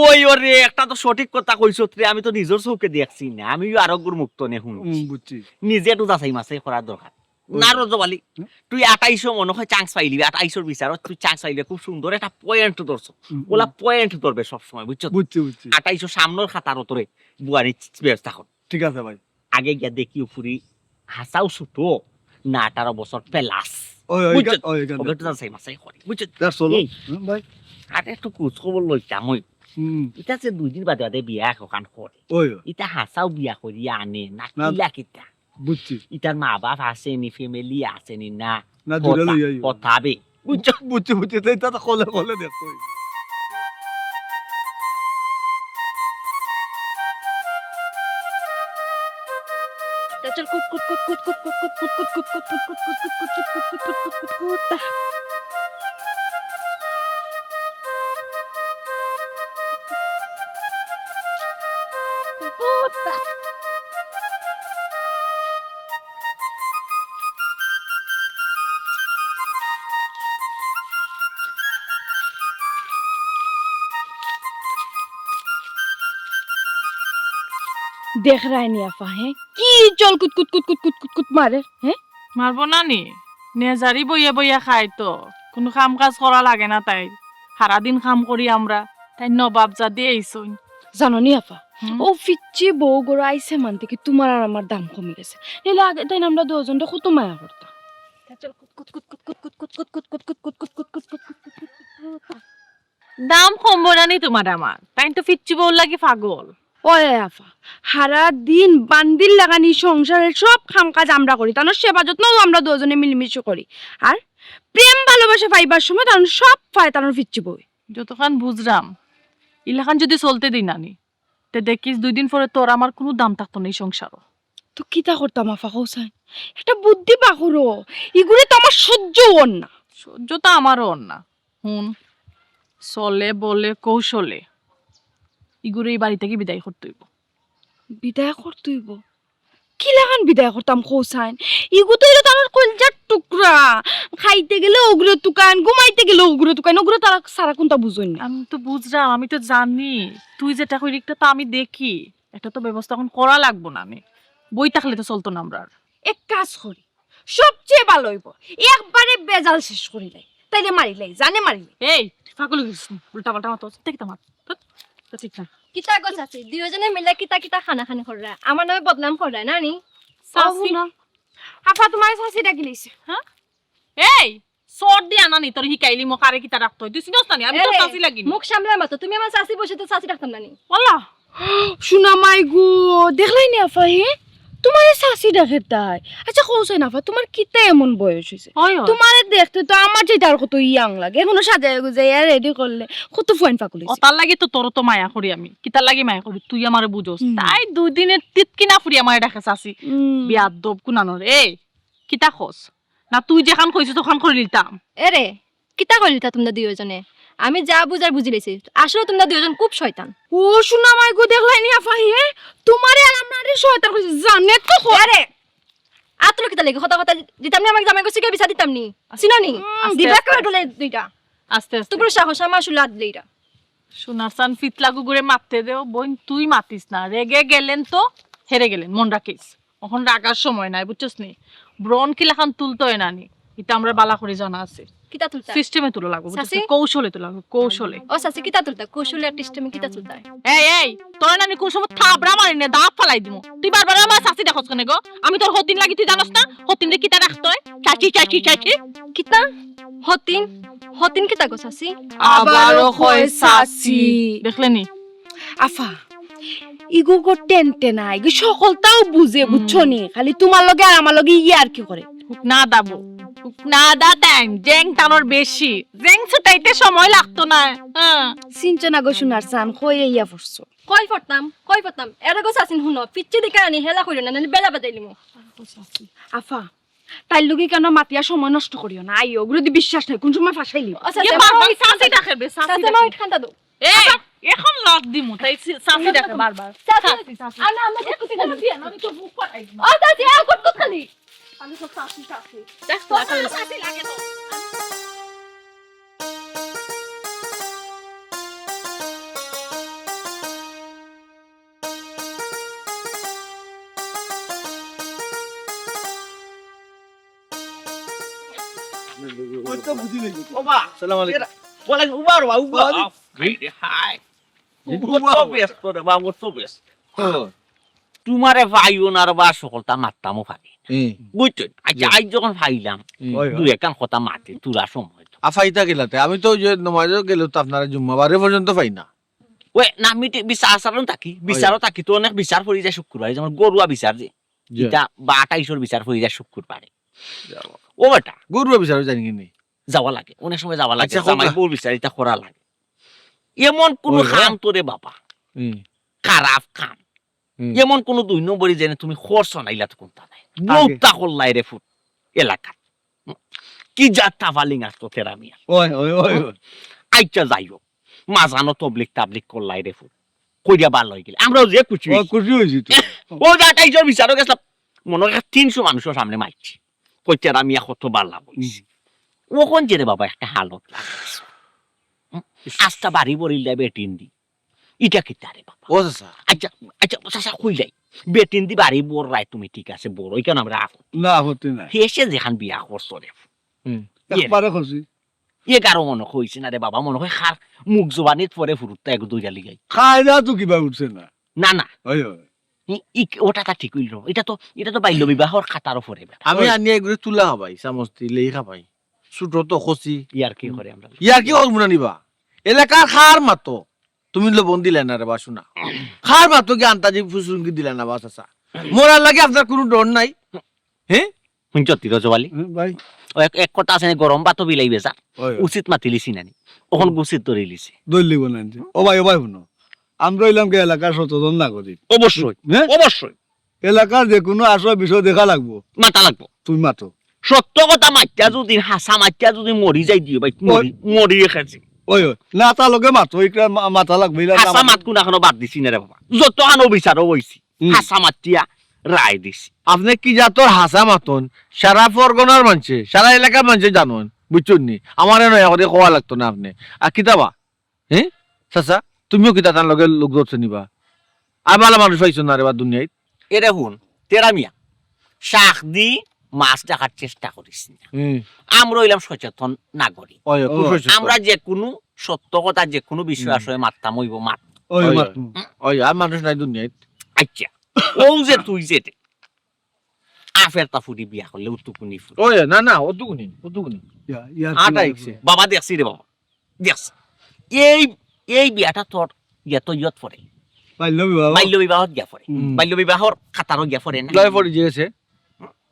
ওই ওরে, একটা তো সঠিক কথা কইছত রে, আমি তো নিজর চউখে দেখছি না, আমিও আরোগ্যর মুখ থনে হুনছি। হুম, বুঝছি। নিজে একটু যাচাই মাছাই করার দরকার। ওই। না রজব আলী, হুম? তুই আটাইশো মনে হয় chance পাইলিবে, আটাইশোর বিচারো তুই chance পাইলিবে, খুব সুন্দর একটা point ধরছো। হুম, ওলা হুম। Point ধরবে সবসময়, বুঝছো তো? বুঝছি, বুঝছি। আটাইশো সামনর খাতার উতরে বুয়ারি ব্যবস্থা কর। ঠিক আছে ভাই। আগে গিয়া দেখিও ফুড়ি হাছাউ ছুটো না আঠারো বছর plus। ওই, ওই, বুঝছো? ওই, ওই, ওকে তো যাচাই মাছাই করি, বুঝছো? যা চলো। এই, হুম, ভাই। আরে একটু খোঁজ খবর লইতাম ওই। হুম। ইটা যে দুই দিন বাদে বাদে বিয়া একখান করে। ওই, ওই। ইটা হাছাউ বিয়া করিয়া আনে না না। কিলা কিতা? বুঝছি। ইটার মা বাপ আছে নি, family আছে নি না? না, দূরে কথা, লইয়া আইও। কথা বে। বুঝছো? বুঝছি, বুঝছি। তো ইটা তো কলে কলে দেখো। তা চল কুট কুট কুট কুট। দেখরায়নি আফা, হে? কি চল কুত কুত কুত কুত কুত কুত কুত মারে, হে? মারবো না নি? নেজারি বইয়া বইয়া খায় তো। কুনু কাম কাজ করা লাগে না তাইর। হারাদিন কাম করি আমরা। তাইর নবাব জাদি আইছইন। জানো নি আফা, হুম? অউ ফিচ্চি বউ ঘরো আইছে মান থাকি তুমার আর আমার দাম কমি গেছে। নাইলে আগে তাইন আমরা দুইজনরে কত মায়া করতা। দাম কমবো না নি তুমার আমার? তাইন তো ফিচ্চি বউর লাগি পাগল। ওই আফা, হারাদিন বান্দির লাখান সংসারের সব কাম কাজ আমরা করি, তান সেবা যত্নও আমরা দুইজনে মিলিমিশি করি। আর প্রেম ভালোবাসা পাইবার সময় তান সব পায় তান পিচ্চি বউ। যতখান বুঝরাম, ইলাখান যুদি চলতে দেই নানি, তে দেখিস দুই দিন পরে তোর আমার কুনু দাম থাকতো না ই সংসারো। তো কিতা করতাম আফা কও চাইন? একটা বুদ্ধি বার করো, ইগুরে তো আমার সহ্য অর না। সহ্য তো আমারও অর না। হুন, ছলে বলে কৌশলে ইগুরে ই বাড়ি থাকি বিদায় করতে অইবো। বিদায় করতে অইবো? কিলাখান বিদায় করতাম কও চাইন? ইগু তো অইলো তান কইলজার টুকরা, খাইতে গেলে অগুরে তুকাইন, ঘুমাইতে গেলে অগুরে তুকাইন, অগুরে তারা সারা কুনতা বুঝইন না। আমি তো বুঝরাম, আমি তো জানি, তুই যেটা কইলি ইটা তো আমি দেখি, একটা তো ব্যবস্থা অখন করা লাগবো নানি, বই থাকলে তো চলতো না আমরার। এক কাজ করি, সবচেয়ে ভালা অইবো একবারে বেজাল শেষ করিলাই, তাইলে মারিলাই, জানে মারিলাই। এই, তুই পাগল অই গেছিস নি? উল্টা পাল্টা মাতো, চিন্তা কিতা মাত। ধ্যাৎ, তা ঠিক না। কিতা গো চাচি, দুইওজনে মিলে কিতা কিতা কানাকানি কররা, আমার নামে বদনাম কররা নানি? চাচি। ও না। আফা, তুমারে চাচি ডাকি লইছে। হ্যাঁ? এই, চড় দিয়া নানি তোর হিকাইলিমু কারে কিতা ডাকতে অয়। তুই চিনস নানি, আমি তোর এরে, চাচি লাগি নি। মুখ সামলায় মাতো, তুমি আমার চাচি বয়সে তো চাচি ডাকতাম নানি। ওয়াল্লা। সোনা মাই গো, দেখলায়নি আফা, হে? তুমারে চাচি ডাকের তাই। আচ্ছা, কও চাইন আফা, তুমার কিতা এমন বয়স অইছে? অয়, অয়। তুমারে দেখতে তো আমার চাইতে আর কত young লাগে। অখনো সাজাইয়া গুজাইয়া ready করলে কত ফুয়াইন ফাকুল অইছে। অতার লাগি তো তোর তো মায়া করি আমি। কিতার লাগি মায়া করি? তুই আমারে বুঝস। হুম। তাই দুই দিনের তিতকি না ফুরি আমারে ডাকে চাচি। হুম। বেয়াদব কুনানর। এই, কিতা কস? না তুই যেখান কইছস অখান করিলিতাম। এরে, কিতা করিলিতা তুমরা দুইওজনে? আমি যা বুঝার বুঝিলাইছি। আসলে তুমরা দুইওজন খুব শয়তান। ও সোনা মাই গো, দেখলায়নি আফা, হে? তুমারে আর আমরারে শয়তান কইছে, জানে তো ক-, আরে, আতলো কিতা লাগি? কথা কথা দিতাম নি, আমার জামাই গো, সিকে বিচার দিতাম নি। চিনো নি? আস্তে দিবা আস্তে। করে ডলে দুইটা। আস্তে আস্তে। তুমরা সাহস, আমার শুলা দিলে এটা। সোনার চান ফিতলা গুগুরে মাততে দেও, বইন তুই মাতিস না। রেগে গেলেন তো, হেরে গেলেন, মন রাখিস। অখন রাগার সময় নাই, বুঝছস নি? ব্রণ কিলাখান তুলতে অয় নানি, ইটা আমরার বালা করি জানা আছে। কিতা তুলতা? System-এ তুলা লাগবো, বুঝছস নি? চাচি? কৌশলে তুলা লাগবো, কৌশলে। ও চাচি, কিতা তুলতা? কৌশলে আর system-এ কিতা তুলতা? এই, এই, তোরে নানি কুন সময় থাবড়া মারি নে, দাঁত ফালাই দিমু। তুই বারবার আমার চাচি ডাকস কেনে গো? আমি তোর হতিন লাগি, তুই জানস না? হতিনরে কিতা ডাকতে অয়? চাচি, চাচি, চাচি। কিতা? হতিন? হতিন কিতা গো চাচি? আবারও কয় চাচি। দেখলে নি? আফা, ইগু গো টেন টেন আয়, ইগু সকলতাও বুঝে, হুম। বুঝছো নি? খালি তুমার লগে আর আমার লগে ইয়ার্কি করে। হুক না দাবো, হুক না দা time, জেং তানোর বেশি। জেং ছুটাইতে সময় লাগতো না। হ্যাঁ। চিনছো না গো সোনার চান, কই আইয়া পড়ছো? কই পড়তাম, কই পড়তাম? এরে গো চাচিন হুনো, পিচ্চি দিকে আনি হেলা করিও না, নানি বেলা বাজাইলিমু। আফা, তাইর লগে কেনে মাতিয়া সময় নষ্ট করিও না। আইও, অগুরে দি বিশ্বাস নাই, কুন সময় ফাঁসাইলি। আচ্ছা, ইয়ে চাচা, বাবা, মা, চাচি ডাকে বে, চাচি চাচা, ডাকে। মা, ঠান্ডা দাও। এই, আবার এখন লক দিমু, তাই চি-, চাচি ডাকে বারবার। চাচি, চাচি, চাচি। আর না, আমরা কুটকুটি খালি। আমি তো মুখ পাঠাই দিমু। ও চাচি, আর কুটকুট খালি। আমি তো চাচি, চাচি। দেখ, তোর চাচি লাগে তো। ওই তো বুঝি গেছি। ওবা। সালাম আলাইকুম। এরা, বলেন, উবা রে বা, উবা। ওয়ালাইকুম। হায় রে হায়। জি। কত ব্যস্ত রে বা, কত ব্যস্ত। হ্যাঁ। তুমারে পাইও না রে বা, সকলতা মাততামও পারি না। হুম। বুঝছো? আচ্ছা, জি। আইজ যখন পাইলাম, হুম। দুই একখান কথা মাতি, তুরা সময় তো। আফা, ইতা কিলাতে? আমি তো ওই যে নমাজও গেলে তো আপনারা জুম্মাবারে পর্যন্ত পাই না। ওই না, আমি তি-, বিচার আচরণ থাকি, ওই। বিচারও থাকি, তো অনেক বিচার পড়ি যায় শুক্রবারে, যেমন গরুয়া বিচার যে, জি। ইটা বা আঠাইশর বিচার পড়ি যায় শুক্রবারে। যাও। ও বেটা। গরুয়া বিচারও জানি কি নি? যাওয়া লাগে, অনেক সময় যাওয়া লাগে, আচ্ছা, জামাই কোনটা? বউর বিচার ইটা করা লাগে। এমন কোন ওই, কাম হ্যাঁ। তো রে বাবা, হুম। খারাপ কাম, হুম। এমন কোন দুই নম্বরি যেন তুমি খরচ নাইলা তো কোনটা নাই। আগে। বউতা করলাই রে ফুট এলাকাত। কি জাত তাফালিং আসতো তেরা মিয়া। ওই, ওই, ওই, ওই। আচ্ছা, যাই হোক, মাঝানো তবলিক তাবলিক করলাই রে ফুট। কইরা ভালা অই গেলে। আমরাও যে খুশি ও, অইছি। খুশি অইছি তো। ও যে আঠাইশর বিচারও গেছলাম। মনে হয় তিনশো মানুষর সামনে মাইছি। কইছে, "আমি কত ভালা বইছি।" হুম। অখন যে রে বাবা একটা হালত লাগে। হুম? আস্তা বাড়ি বরিল দেয় বেটিন দি। ইটা কিতা রে বাবা? ও চাচা। আচ্ছা, আচ্ছা, ও চাচা কই যাই? বেটিন দি বাড়ি বড় রায় তুমি ঠিক আছে, বড়। ইখান আমরা আপত্তি না, আপত্তি নাই। হেষে যেখান বিয়া করছো রে। হুম। ইয়ে রে। একবারে খুশি। এগারো মনে কইছে না রে বাবা, মনে হয় খার মুখ জবানিত পরে ফুরুত্তা এক দুই গালি গাই। কায়দা তো কিবা উঠছে না। না, না। ওই, ওই। ই, ই, ওটা তা ঠিক হইল। এটা তো, এটা তো বাল্য বিবাহর খাতারও পড়ে বেটা। আমি ওই। আনিয়া এগুলো তুলা খাবাই, চামচ দি লেই খাবাই। ছোট তো খসি। ইয়ার কি করে আমরা? ইয়ার কি করবো না নিবা? এলাকার খার মাতো। তুমি লবণ দিলে না রে বা শোনা। খার মাতো কি আন্তাজি ফুসুরুঙ্গি দিলে না বা চাচা? মরার লাগি আপনার কোনো ডর নাই? হ্যাঁ? হুনছো তি রজব আলী? হুম, ভাই। ও এক, এক কথা আছে না, গরম ভাতও বিলাই বেজা। ওই, ওই। উচিত মাতিলিছি নানি। অখন গুছিত ধরিলিছি। দলিব না নি। ও ভাই, ও ভাই, হুনো। আমরা অইলাম গি এলাকার সচেতন নাগরিক। অবশ্যই, হ্যাঁ? অবশ্যই। এলাকার যেকুনু আসল বিষয় দেখা লাগবো। মাতা লাগবো। তুমি মাতো। সত্য কথা মাতিয়া যুদি, হাছা মাতিয়া যুদি মরি যাই দিও ভাই, ওই। মরি, মরি এখানে। ওই, ওই। না, তার লগে মাতো, একটা মা-, মাতা লাগবো, এটা হাছা আমার মাত কুন এখনো বাদ দিছি না রে বাবা। যতখানো বিচারও অইছি, হুম। হাছা মাতিয়া রায় দিছি। আপনে কি জাতর হাছা মাতইন? সারা পরগনার মানষে, সারা এলাকার মানষে জানইন, বুঝছইন নি? আমারে নয়া করি কওয়া লাগতো না আপনে। আর কিতা বা? হ্যাঁ? চাচা, তুমিও কিতা তার লগে লগ ধরছো নি বা? আর ভালা মানুষ পাইছো না রে বা দুনিয়াত? এরে হুন, তেরা মিয়া, শাক দি মাছ ডাকার চেষ্টা করিস না। হুম। আমরা অইলাম সচেতন নাগরিক। ওই, খুব ও। সচেতন। আমরা যেকুনু সত্য কথা, যেকুনু বিষয় হুম। আসলে মাততাম অইবো, মাত। ওই, ওই, মাত। ওই, আর মানুষ নাই দুনিয়াত। আচ্ছা, ও যে তুই যেতে, আফের তা ফুরি বিয়া করলে উতুকুনি ফুরি। ওই, না, না, অতুকুনি, অতুকুনি। ইয়া, ইয়া, আট ইয়া, আইছে। ইয়া। বাবা দেখছি রে বাবা, দেখছি। এই, এই বিয়াটা তোর ইয়া তো ইয়ত পড়ে। বাল্য বিবাহ। বাল্য বিবাহত গিয়া পড়ে। হুম। বাল্য বিবাহর খাতারও গিয়া পড়ে না। লয় পড়ি গেছে।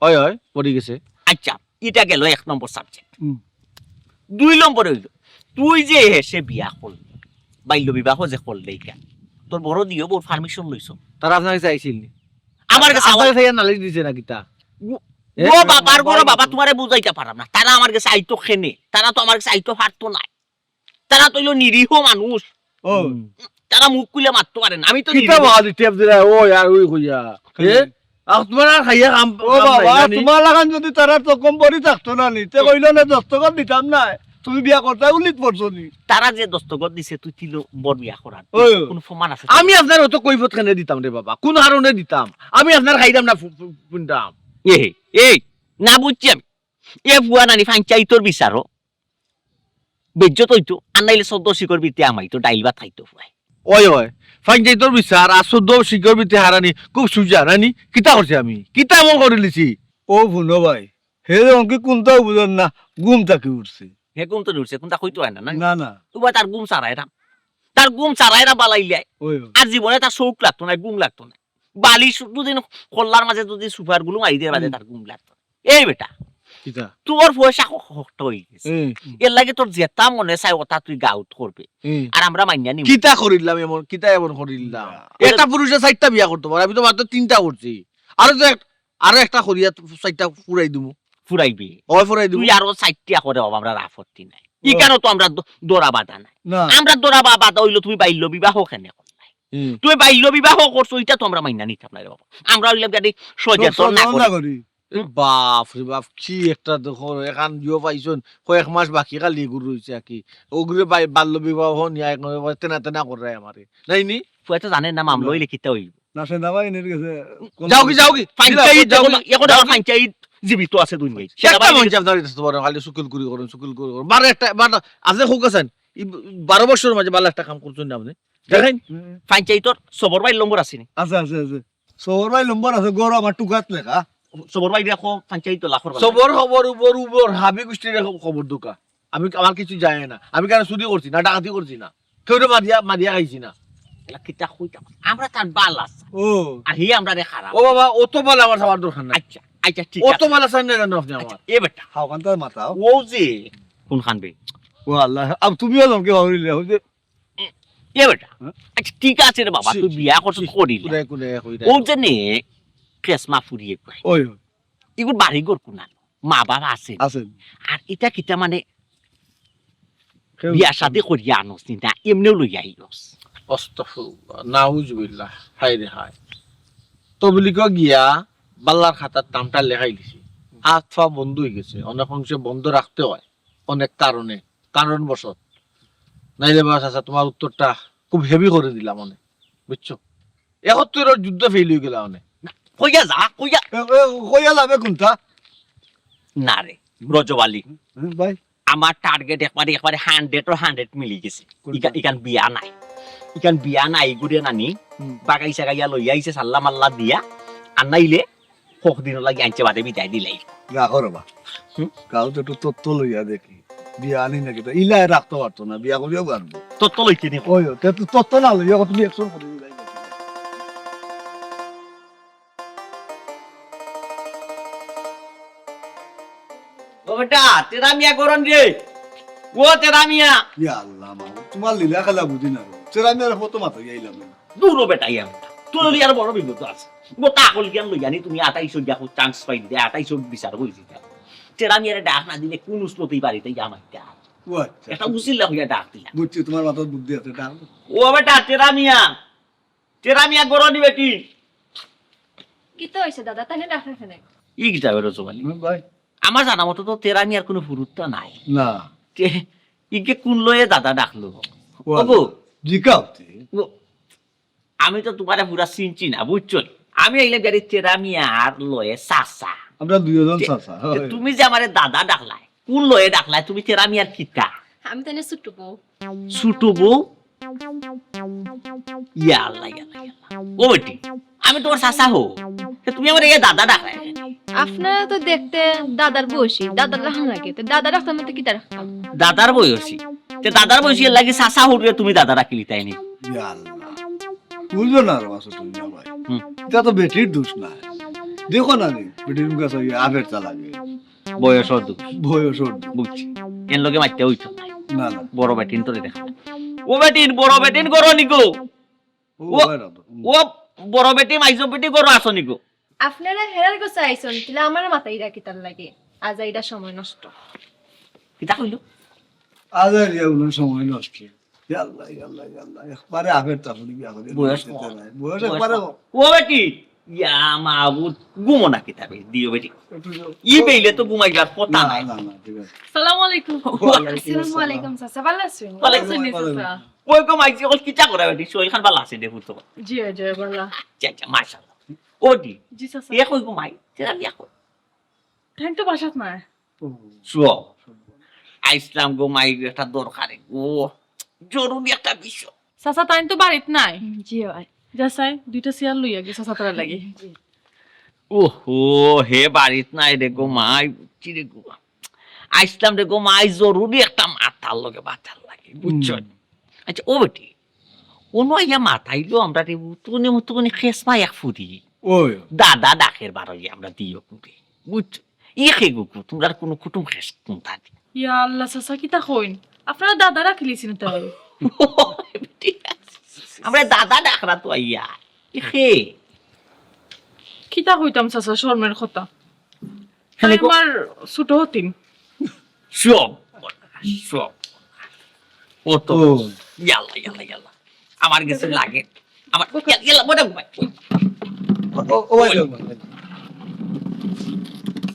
হয়, হয়, পড়ি গেছে। আচ্ছা, ইটা গেল এক নম্বর subject। হুম। দুই নম্বর অইল, তুই যে হেষে বিয়া করলি, বাল্য বিবাহ যে করলে ইটা, তোর বড় দিও বউর permission লইছ? তারা আপনার গেছে আইছিল নি? আমার গেছে আপনার আওয়াজ গেছে ইয়া নালিশ দিছে না কিতা? ও, এ? ও বাবার ঘরো বাবা, তোমারে বুঝাইতাম পারলাম না। তারা আমার গেছে আইতো কেনে? তারা তো আমার গেছে আইতো পারতো নায়। তারা তো অইলো নিরীহ মানুষ। ও। হুম। তারা মুখ খুলে মাততো পারে না। আমি তো কিতা নিরীহ। বাহালি টেপ দিলা, ওই আর ওই কইয়া। এ? হুম। আর তোমার আর খাইয়া কাম, ও কাম বাবা, নাই, জানি? তোমার লাখান যদি তারা তকম বড়ি থাকতো না নি, তে কইলো না দস্তখত দিতাম না। তুমি বিয়া করতে উলিত পড়ছো নি? তারা যে দস্তখত দিছে, তুই তিন নম্বর বিয়া করার। ওই। কোনো প্রমাণ আছে? আমি আপনার অত কৈফত কেনে দিতাম রে বাবা? কোন কারণে দিতাম? আমি আপনার খাইতাম না ফু-, ফু-, ফুনতাম। এ, এই, না বুঝছি আমি। এ ফুয়া নানি পঞ্চায়েতর বিচারো বেইজ্জত অইতো, আর নাইলে চোদ্দ শিকর ভিতরে আমাইতো, ডাইল ভাত খাইতো ফুয়ায়। ওই, ওই, পঞ্চায়েতর বিচার আর চোদ্দ শিকর ভিতরে হারানি খুব সুজা, নানি? কিতা করছি আমি? কিতা এমন করিলিছি? ও ফুনো ভাই, হে অঙ্কি কুনটাও বুঝের না, ঘুম থাকি উঠছে। হে ঘুম তো উঠছে, কুনটা কইতো পারে না, না? না, না। উবা তার ঘুম সারাইরাম। তার ঘুম সারাইরাম বালাইলে। ওই, ওই। আর জীবনে তার চউখ লাগতো না, ঘুম লাগতো না। বালিশ দুদিন খোল্লার মাঝে দুদিন সুপার গুলো মারি দিয়ে বাদে হুম। তার ঘুম লাগতো। এই বেটা, কিতা? তোর পয়সা হ-, হকটা অই গেছে। হুম। এর লাগি তোর যেটা মনে চায় ওটা তুই গাউত করবে। হুম। আর আমরা মাইনা নিমু। কিতা করিলাম এমন? কিতা এমন করিলাম? না। একটা পুরুষে চাইরটা বিয়া করতো পারে, আমি তো মাত্র তিনটা করছি। আরো তো এক-, আরো একটা করিয়া তো চাইরটা ফুরাই দিমু। ফুরাইবি? ওই ফুরাই দিমু। তুই আরো চাইরটা করে বাবা, আমরা আপত্তি নাই। ও। ইখানো তো আমরা দ-, দরা বাধা নাই। না। আমরা দরা বা-, বাধা অইলো তুমি বাল্য বিবাহ কেনে করলাই? হুম। তুমি বাল্য বিবাহ করছো, ইটা তো আমরা মাইনা নিতাম না রে বাবা। আমরা অইলাম গাড়ি সচেতন সচেতন নাগরিক। নাগরিক। এ বাপ রে বাপ, কি একটা দেখো, এখান জিও পাইছন, কয়েক মাস বাকি খালি এগুর রইছে আর কি। ওগুলো বাই-, বাল্য বিবাহ নিয়া এক নম্বরে তেনা তেনা করে আমারে। নাই নি? ফুয়া তো জানে না মামলা না। অইলে কিতা অইব। না, সে না ভাই, এনের গেছে কোন যাও কি, যাও কি? পঞ্চায়েত যাও কি? এখন, এখন যাও আবার কি? পঞ্চায়েত জীবিত আছে দুনিয়াত। সেটা একটা বাইরে মঞ্চে আপনার এটা তো বড়, খালি সুকুল কুড়ি করুন, সুকুল কুড়ি করুন। বারো একটা, বারো, আপনি হোক আছেন, এই বারো বছরের মাঝে ভালো একটা কাম করছেন না আপনি। দেখেন। হুম। পঞ্চায়েতর সবর ভাইর নম্বর আছে নি? আছে, আছে, আছে। সবর ভাইর নম্বর আছে, গরু আমার টুকাত লেখা। সবর ভাই দেখো, পঞ্চায়েত তো লাখর ভাই। সবর খবর উপর উপর, হাবি গোষ্ঠীর খবর দোকা। আমি, আমার কিছু যায় না। আমি কেন চুরি করছি না, ডাকাতি করছি না, কেউরে মারিয়া, মারিয়া খাইছি না। এলা কিতা কইতাম? আমরা তার বালা চাই। ও। আর হি আমরারে খারাপ। ও বাবা, অত বালা আমার চাওয়ার দরকার নাই। আচ্ছা, আচ্ছা, ঠিক অত আছে। বালা চান না জানো আপনি আমার? আচ্ছা, এ বেটা। হাও, কান্তার মাথা। ও যে, কোন খান বে? ও আল্লাহ, আব তুমিও লমকে ভাবলি, ও যে এ বেটা, হ্যাঁ? আচ্ছা, ঠিক আছে রে বাবা, ছি, তুই ছি, বিয়া করছস ছি, করিলে। কুড়ে, কুড়ে, কুড়ে। ও যে নে, কেসমা ফুরিয়ে কয়। ওই, ওই। ইগুর বাড়ি ঘর কুনান? মা বাবা আছে। আছে। আর ইটা কিতা মানে কেউ বিয়া শাদি করিয়া আনস নি না, এমনেউ লইয়া আইস। আস্তাগফিরুল্লাহ, নাউজুবিল্লাহ, হায় রে হায়। তবলিগো গিয়া বাল্লার খাতার নামটা লেখাই দিছি। হাত পা বন্ধ হয়ে গেছে, অনেক অংশে বন্ধ রাখতে হয়। অনেক কারণে, কারণবশত। নাইলে বা চাচা, তোমার উত্তরটা খুব heavy করে দিলাম অনেক, বুঝছো? এখন তো এরা যুদ্ধ fail হয়ে গেল অনেক। কইয়া যা, কইয়া। এ, এ, কইয়া যাবে কোনটা? না রে, রজব আলী। হুম, ভাই। আমার target একবারে, একবারে hundred ও hundred মিলি গেছে। কোনটা? ইকা-, ইখান বিয়া নাই। ইখান বিয়া নাই, ঘুরে নানি। হুম। বাগাই সাগাইয়া লইয়া আইছে, সাল্লা মাল্লা দিয়া। আর নাইলে হক দিন লাগি আনছে বাদে বিদায় দিলাই। রাখো রে বা। হুম? কাল তো একটু তত্ত্ব লইয়া দেখি। বিয়া আনি নাকি তো ইলায় রাখতে পারতো না, বিয়া করিয়াও পারবো। তত্ত্ব লইতে নি? ওই, ও, তে তুই তত্ত্ব না লইয়া তুমি action করে দিলাই। ও বেটা, তেরা মিয়া গরন রে। ও তেরা মিয়া। ইয়া আল্লাহ, মা, তুমার লীলা খেলা বুঝি না গো। তেরা মিয়ার ফটো মাথায় আইলাম না। দূর ও বেটা, ইয়া। তুই আর বড় বিপদ আছে। গোটা আকল জ্ঞান লইয়া নি তুমি আটাইশো গিয়া খুব চান্স পাই দিতে, আটাইশো বিচার হইছে। তেরা মিয়ারে ডাক না দিলে কোন উসলতেই বাড়িতে গিয়া আমার ডাক। ও আচ্ছা। এটা উসিল্লা হইয়া ডাক দিলা। বুঝছি, তুমার মাথার বুদ্ধি আছে, ডাক। ও বেটা, তেরা মিয়া। তেরা মিয়া গরনি বেটি। কিতা হইছে দাদা? তাইনে ডাকরা কেনে? ই কিতা বেটা জোবানি? হুম, ভাই। আমার জানা মতো তো তেরা মিয়ার কোনো ফুরুত্তা নাই। না। তে, ইগে কোন লয়ে দাদা ডাকলো? ও ওগো। জিকাও তে। ও, আমি তো তুমারে পুরা চিনছি না, বুঝছো নি? আমি আইলাম গাড়ি তেরা মিয়ার লয়ে চাচা। আমরা দুইজন তে, চাচা, তে হয়। তুমি যে আমারে দাদা ডাকলায়, কোন লয়ে ডাকলায় তুমি তেরা মিয়ার কিতা? আমি তাইনে ছোট বউ। ছোট বউ? ইয়া আল্লাহ, ইয়া আল্লাহ, ইয়া আল্লাহ। ও বেটি, আমি তুমার চাচা হো। তে তুমি আমারে ইয়া দাদা ডাকলায়। আপনারা তো দেখতে দাদার বয়সী, দাদার লাখান লাগে। তে দাদা ডাকতাম না তো কিতা ডাকতাম? দাদার বয়সী। তে দাদার বয়সী এর লাগি চাচা হরে তুমি দাদা ডাকিলিতায় নি। ইয়া আল্লাহ। বুঝো না রে, মাসুদ তুমি না ভাই। হুম। ইটা তো বেটির দোষ না। দেখো না রে, বেটির মুখে সব ইয়ে আফের চা লাগে। বয়সর দোষ। বয়সর দোষ। বুঝছি। এর লগে মাততে হইতো না। না, না। বড় বেটিন তোরে দেখা। ও বেটিন, বড় বেটিন গরনি গো। ও, ও, বাইরে তো। ও বড় বেটি, মাইজো বেটি গরো আছো নি গো? আপনারা হেরার গোছা আইছন, তাইলে আমারে মাতাইরা কিতার লাগি? আজ এইটা সময় নষ্ট। কিতা কইলো? আজ আর ইয়া বলুন সময় নষ্ট। ইয়াল্লা, ইয়াল্লা, ইয়াল্লা। একবারে আফের তাফের বিয়া করে বয়স দিতে কম। নাই। বয়স বয়স একবারে কম। কম। ও বেটি, ইয়া মাবুদ, ঘুমো না কিতাবে, দিও বেটি। একটু যাও। ই বেইলে তো ঘুমাইবার কথা না, নাই। না, না, ঠিক আছে। সালামু আলাইকুম। ওয়ালাইকুম আসসালাম। আসসালামু আলাইকুম, চাচা, ভালা আছইন? ভালা আছইন, ওয়ালাইকুম চাচা? আসসালাম। কই গো মাইজি, অকল কিতা করা বেটি? শরীর খান ভালা আছে দেখো তো। জি, জি, ভালা। আচ্ছা, আচ্ছা, মাশাআল্লাহ। ও দি। জি, চাচা। এ কই গো মাই? তেরা মিয়া কই? তাইন তো বাসাত নাই। শুও। আইসলাম গো মাই, একটা দরকারে। ও, জরুরি একটা বিষয়। চাচা, তাইন তো বাড়িত নাই। জি, ভাই। যা চাই, দুইটা চেয়ার লইয়া গিয়া চাচা তারা লাগি। জি। ওহো, হে বাড়িত নাই রে গো মাই, বুঝছি রে গো। আইসলাম রে গো মাই, জরুরি একটা মাতার লগে মাতার লাগি, বুঝছো? হুম। আচ্ছা, ও বেটি, অনো আইয়া মাতাইলো আমরারে, তুকুনি মুতুকুনি খেসমা এক ফুরি। ওই। দাদা ডাকের বারইয়া আমরা দিও কুড়ি। বুঝছো? ই কে গো, তোমরার কোনো কুটুম খেস কোনটা দি? ইয়া আল্লাহ, চাচা, কিতা কইন? আপনারা দাদা রাখিলিছেন তাই? আমরা দাদা ডাকরা তো আইয়া। ই কে? কিতা কইতাম চাচা, শরমের কথা। তাই আমার ছোট হতিন। সব, সব। ও তো। ও। ইয়াল্লা, ইয়াল্লা, ইয়াল্লা। আমার গেছে লাগে। আমার, ইয়াল্লা, ইয়াল্লা, বোঝা ভাই। ও, ও, ও, ও,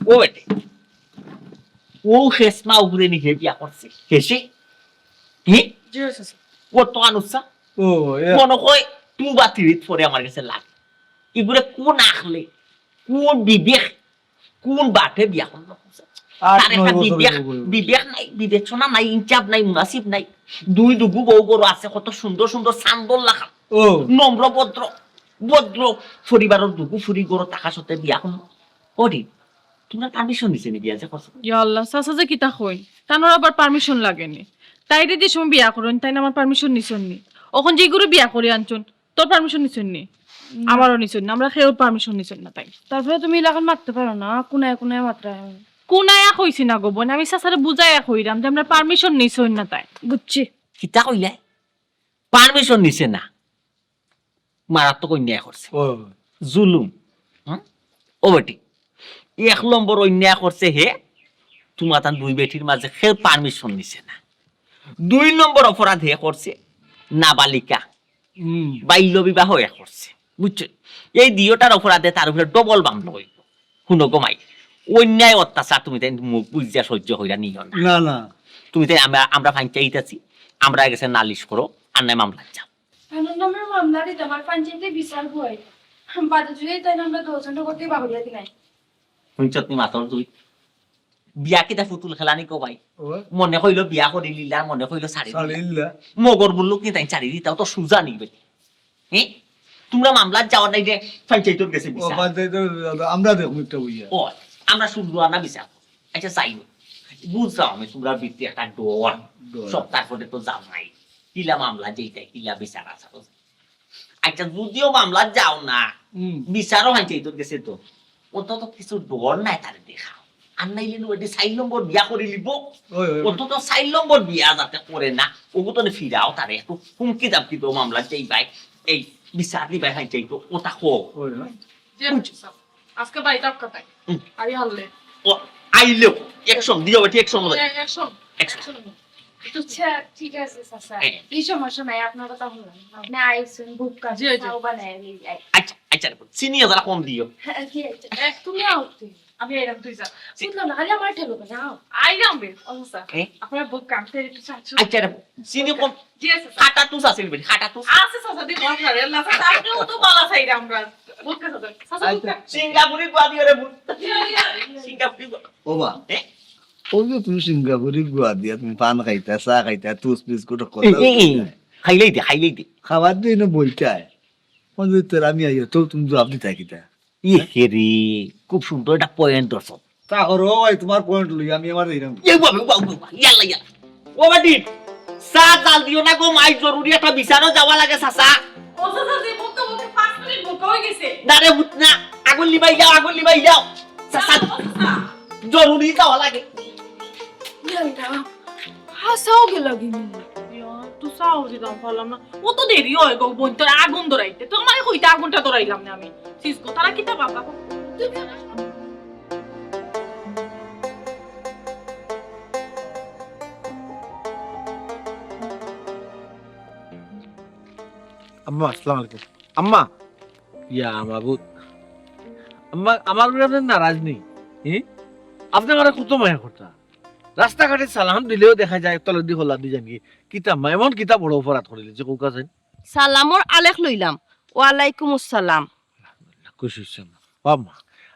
ও। ও বেটি। ও খেসমা উপরে নিয়ে বিয়া করছে। খেসে? হি? জি, চাচা। ও তো আনুসা। ও, ইয়া। মনে হয় তুই বা তিরিত পরে আমার গেছে লাগে। ইগুরে কোন আখলে, কোন বিবেক, কোন বাটে বিয়া করলো? আট, তার একটা নয় বছর বিবেক, বয়স। বিবেক নাই, বিবেচনা নাই, ইনসাফ নাই, মুনাসিব নাই। দুই দুগু বউ গরু আছে, কত সুন্দর সুন্দর চান্দর লাখান। ও। নম্র ভদ্র, ভদ্র পরিবারর দুগু ফুরি গরু থাকার সাথে বিয়া করলো। ওরে, তোমরা পারমিশন নিছে নি বিয়া যে করছো? ইয়া আল্লাহ, চাচা যে কিতা কইন, তানোর আবার পারমিশন লাগে নি। তাইরে যে সময় বিয়া করইন, তাইন আমার পারমিশন নিছইন নি। অখন যে গরু বিয়া করি আনছইন, তোর পারমিশন নিছইন নি? না। আমারও নিছইন না, আমরা কেউর পারমিশন নিছইন না তাই। তারপরে তুমি ইলাখান মাততে পারো না, কুনায় কুনায় মাতরা। কুনায়া কইছি না গো বইন, আমি চাচারে বুঝাইয়া কইরাম যে আমরা পারমিশন নিছইন না তাই। বুঝছি। কিতা কইলে? পারমিশন নিছে না। মারাত্মক অন্যায় করছে। ও। জুলুম। হুম? ও বেটি, এক নম্বর অন্যায় করছে হে, তুমার তান দুই বেটির মাঝে কেউ পারমিশন নিছে না। দুই নম্বর অপরাধ হে করছে, নাবালিকা। হুম। বাল্য বিবাহ এ করছে, বুঝছো? এই দুইটার অপরাধে তার উপরে ডবল মামলা অইবো। হুনো গো মাই, অন্যায় অত্যাচার তুমি তাই মুখ বুজিয়া সহ্য কইরা নিও না। না, না। তুমি তাই আমরা, আমরা পঞ্চায়েত আছি, আমরা গেছে নালিশ করো, আর নাই মামলা যাও। আমার নামে মামলা দিতে আমার পঞ্চায়েতে বিচার বই। বাদে যদি তাই আমরা দুজন করতে বাহুরিয়া দিলাই। হুনছত নি মাতর তুই? বিয়া কিতা ফুতুল খেলা নি কো ভাই? ও। মনে কইলো বিয়া করি লিলা, মনে কইলো ছাড়ি দিলা। ছাড়ি দিলা। মগর মুল্লুক নি তাই ছাড়ি দিতা, অত সুজা নি বেটি। হ্যাঁ? তুমরা মামলাত যাওয়ার নাই যে পঞ্চায়েতর গেছে বিচার। ও, পঞ্চায়েতর বিচার, আমরা দেখমু একটা বইয়া। ও, আমরা শুনলু আনা বিচার। আচ্ছা, যাই হোক। বুঝলাম আমি তুমরার ভিতরে একটা ডর। ডর। সপ্তাহ করে তো যাও নাই। কিলা মামলা যেইটা, কিলা বিচার আছে। আচ্ছা, যদিও মামলাত যাও না, হুম। বিচারও পঞ্চায়েতর গেছে তো। অন্তত কিছু ডর নাই তারে দেখাও। আর নাইলে নু এটি চাইর নম্বর বিয়া করি লিব। ওই, ওই, ওই। অন্তত চাইর নম্বর বিয়া যাতে করে না, ওগু তো ফিরাও তারে একটু হুমকি দামকি তো মামলা চাই ভাই, এই বিচার দি ভাই, হাই চাই তো, ওটা হোক। ওই, ওই। জি, বুঝ- স্যার। আজকে বাড়িতে আপনার তাই। হুম। আই হারলে। ও, আইলেও, action দিও বেটি, action দিও। এ-, action। Action। Action। আচ্ছা, ঠিক আছে, চাচা। হ্যাঁ। এই সমস্যা নাই, আপনার কথা শুনলাম। আপনি আইসুন, বুক কাজ, জি, জি। চাও বানাই লই যাই। আচ্ছা, আচ্ছা, চিনি এজারা কম দিও। হ্যাঁ, জি, আচ্ছা। এ, তুমি আও তুই। আমি এরকম তুই যা। জি। বুঝলাম না, খালি আমার ঠেলো না, যাও। আইলাম বে, ও চাচা। হ্যাঁ? আপনার বুক কাম, তেরে একটু সাহায্য। আচ্ছা, এটা চিনি কম। জি, চাচা। খাটা তুস আছে বেটি, খাটা তুস। আছে, চাচা, দি বল না, রে, আল্লাহ, চাচা, আপনিও তো বালা চাইরা আমরা। বুক কাজ, চাচা। চাচা, বুক কাজ। সিঙ্গাপুরি গুয়া দিও রে, বুক। জি, জি, জি। সিঙ্গাপুরি গুয়া। ও বা। হ্যাঁ? ওই যে তুমি সিঙ্গাপুরি গুয়া দিয়া তুমি পান খাইতা, চা খাইতা, টুস বিস্কুট কথা এই, এই, এই, কইতা। খাইলেই দে, খাইলেই দে। খাবার দিয়ে এনে বইতায়। কোন যে তোর আমি আইও, তো তুমি জবাব দিতায় কিতা? ইয়ে রে, খুব সুন্দর একটা point ধরছো। তা করো, ওই তোমার point লই, আমি আমার এইরকম। এ বাবা, বাবা, বাবা, ইয়াল্লা, ইয়াল্লা। ও বেটি, চা জাল দিও না গো, মাই জরুরি একটা বিচারও যাওয়া লাগে, চাচা। ও চাচা, যে বলতে বলতে পাঁচ মিনিট বোকা হয়ে গেছে। না রে, উঠ না, আগুন লিবাই যাও, আগুন লিবাই যাও। চাচা, ও চাচা। জরুরি যাওয়া লাগে। ইয়াল্লা, হাসাও গেল গিনি। ইয়া, তো চাও দিতাম পারলাম না। ও তো দেরি হয় গো, বোন, তোর আগুন ধরাইতে। তো আমারে কইতে আগুনটা ধরাইলাম না আমি। সিসকো, তারা কিতা বাবা? আম্মা, আসসালামু আলাইকুম। আম্মা, ইয়া মাবুদ, আম্মা, আমার উপরে আপনি নারাজ নি? হি? আপনি আমারে কত মায়া করতা। রাস্তাঘাটে সালাম দিলেও দেখা যায় তলেদি হলা দি যানগি। কিতা আম্মা, এমন কিতা বড় অপরাধ করিলিছি, কউক্কা চাইন? সালামর আলেক লইলাম, ওয়ালাইকুম আসসালাম। খুশি হইছি আম্মা। ও আম্মা,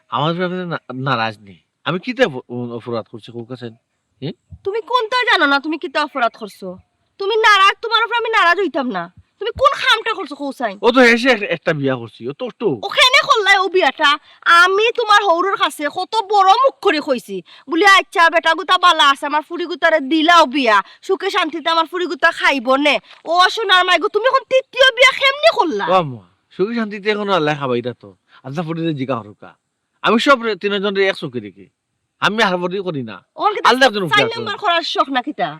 আমার উপরে আপনি না-, নারাজ নি? আমি কিতা অপ-, অপরাধ করছি, কউক্কা চাইন? হি? তুমি কোনটা জানো না তুমি কিতা অপরাধ করছো? তুমি নারাজ, তোমার উপরে আমি নারাজ হইতাম না। তুমি কোন কামটা করছো, কও চাইন? ও তো হেষে এক-, একটা বিয়া করছি, ও তো, তো। ও কেনে করলায় ও বিয়াটা? আমি তোমার হউরর কাছে কত বড় মুখ করি কইছি, বুলে, "আচ্ছা, বেটা গুতা বালা আছে, আমার ফুরি গুতারে দিলাও বিয়া, সুখে শান্তিতে আমার ফুরি গুতা খাইবো নে।" ও সোনার মাই গো, তুমি এখন তৃতীয় বিয়া কেমনে করলা? ও আম্মা, সুখে শান্তিতে এখন আল্লাহ খাবাইতা তো। আচ্ছা, ফুরিরে জিগা করুক্কা। আমি সব রে-, তিনজনরে এক চোখে দেখি। আমি হারবড়ি করি না। ওর কিতা আল্লাহ একজন চাইর নাম্বার করার শখ না কিতা?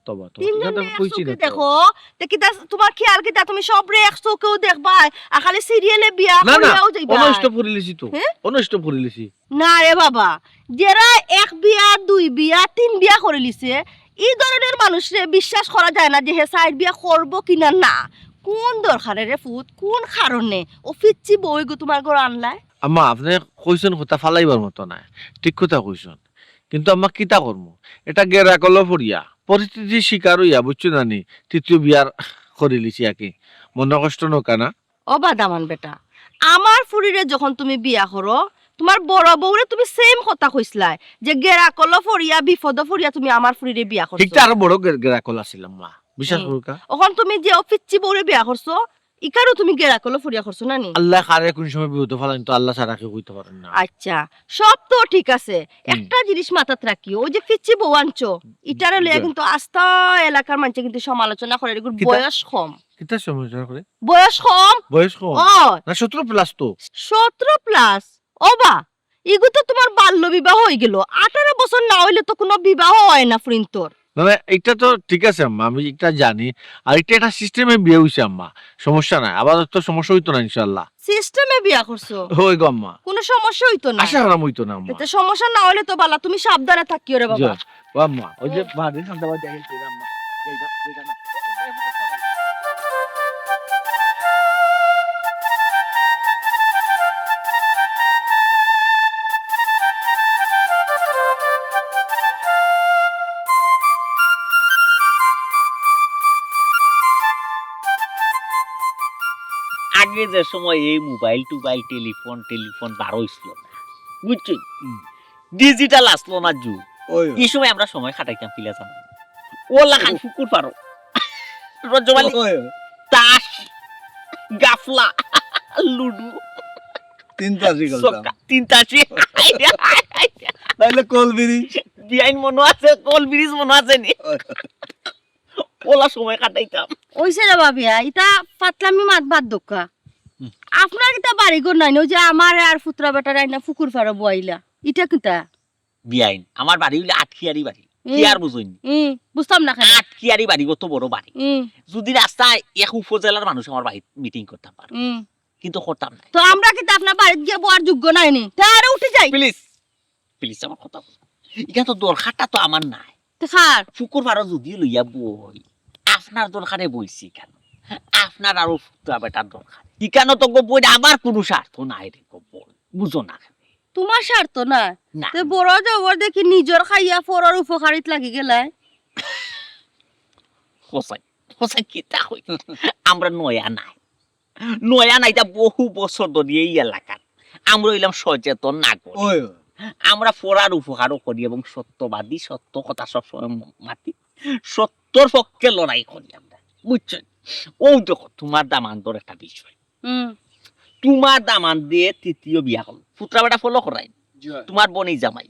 তবা, তবা। তিনজন ইটা তো এক কইছি চোখে না তো। দেখো, তে কিতা তোমার খেয়াল কিতা? তুমি সবরে এক চোখেও দেখবায়, আর খালি serial-এ বিয়া না, না, করিয়াও যাইবায়। অনো stop করিলিছি তো। হ্যাঁ? অনো stop করিলিছি। না রে বাবা, যেরা এক বিয়া, দুই বিয়া, তিন বিয়া করিলিছে, ই ধরনের মানুষরে বিশ্বাস করা যায় না যে হে চাইর বিয়া করবো কিনা না। কোন দরকারে রে ফুত, কোন কারণে ও ফিচ্চি বউ গো তোমার ঘর আনলায়? আম্মা, আপনে কইছইন কথা ফালাইবার মতো নায়, ঠিক কথা কইছইন। কিন্তু আম্মা কিতা করমু, এটা গেরাকলো পড়িয়া, পরিস্থিতির শিকার অইয়া, বুঝছো না নি, তৃতীয় বিয়ার করিলিছি আর কি। মনো কষ্ট নৌকা না? ও বা দামান বেটা, আমার ফুরিরে যখন তুমি বিয়া করো, তোমার বড় বউরে তুমি same কথা কইছলায় যে গেরাকলো পড়িয়া, বিপদো পড়িয়া তুমি আমার ফুরিরে বিয়া করছো। ঠিক তো আরো বড় গের-, গেরাকল আছিল আম্মা, বিশ্বাস হুম। করুক্কা। অখন তুমি যে ও ফিচ্চি বউরে বিয়া করছো, ইকারও তুমি গেরাকলো পড়িয়া করছো না নি? আল্লাহ কারে কোন সময় বিপদো ফালাইন তো আল্লাহ ছাড়া কেউ কইতে পারেন না। আচ্ছা, সব তো ঠিক আছে, হুম। একটা জিনিস মাথাত রাখিও, ওই যে ফিচ্চি বউ আনছো, ইটারে লইয়া জি। কিন্তু আস্তা এলাকার মানষে কিন্তু সমালোচনা করে, এগুর কিতা? বয়স কম। কিতা সমালোচনা করে? বয়স কম। বয়স কম? ও। না, সতেরো plus তো। সতেরো plus? ও বা, ইগু তো তোমার বাল্য বিবাহ হয়ে গেল। আঠারো বছর না হইলে তো কোনো বিবাহ হয় না, ফুরিন্তর। না, না, এটা তো ঠিক আছে আম্মা, আমি এটা জানি। আর এটা একটা system-এ বিয়া হইছে আম্মা, সমস্যা নাই। আবার তো সমস্যা হইতো না ইনশাআল্লাহ। System-এ বিয়া করছো? ওই গো আম্মা। কোনো সমস্যা হইতো না? আশা করাম হইতো না আম্মা। এতে সমস্যা না হইলে তো বালা, তুমি সাবধানে থাকিও রে বাবা। জি। ও আম্মা, ওই যে ও। বাড়ির সামনে আবার দেখেন, আম্মা, এই না, এই না। আগে যে সময় এই মোবাইল টোবাইল, টেলিফোন, টেলিফোন বার হইছিল না, বুঝছো? হুম। Digital আসলো না যুগ। ওই, ওই। এই সময় আমরা সময় কাটাইতাম কিলা জানো? ওলা খান ফুকুর পারো। রজমালি, ওই, ওই। তাস, গাফলা, লুডু। তিন তাসই খেলতাম। ছক্কা, তিন তাসই। তাইলে কল ব্রিজ। বিয়াইন মনো আছে, কল ব্রিজ মনো আছে নি? ওই, ওই। ওলা সময় কাটাইতাম। ওইছে রে বাবিয়া, ইতা ফাতলামি মাত বাদ দক্কা। হুম। আপনার কিতা বাড়ি ঘর নাই না? ওই যে আমার আর ফুতরা বেটার আইনা ফুকুর পারো বইলা। ইটা কিতা? বিয়াইন, আমার বাড়ি অইলো আটকিয়ারি বাড়ি। হুম। কি আর বুঝইন? হুম, বুঝতাম না কেনে? আটকিয়ারি বাড়ি, অত বড় বাড়ি। হুম। যদি রাস্তায় এক উপজেলার মানুষ আমার বাড়িত মিটিং করতাম পারে, হুম। কিন্তু করতাম না। তো আমরা কিতা আপনার বাড়িত গিয়া বওয়ার যোগ্য নায় নি? তে আরো উঠি যাই। প্লিজ, প্লিজ আমার কথা বুঝো। ইখান তো দরকারটা তো আমার নায়। তে কার? শুকুর ফারো যদি লইয়া বই, আপনার দরকারে বইছি কেন? আপনার আরো ফুটা বেটার দরকার। ইখানো তো গো বই আমার কোনো স্বার্থ নাই রে গো বই। বুঝো না। তোমার স্বার্থ না? না। তে বড় জবর দেখি নিজর খাইয়া পরর উপকারিত লাগি গেলায়। হোসেন, হোসেন কিতা কই? আমরা নয়া নাই। নয়া নাই, ইটা বহু বছর ধরি এই এলাকার। আমরা অইলাম সচেতন নাগরিক। ওই, ওই। আমরা পরর উপকারও করি এবং সত্যবাদী, সত্য কথা সবসময় ম-, মাতি, সত্যর পক্ষে লড়াই করি আমরা। বুঝছো? ও দেখো, তোমার দামান্দর একটা বিষয়। হুম। তোমার দামান্দে তৃতীয় বিয়া করলো। ফুতরা বেটা ফলো করাই। জি অয়। তোমার বনি জামাই।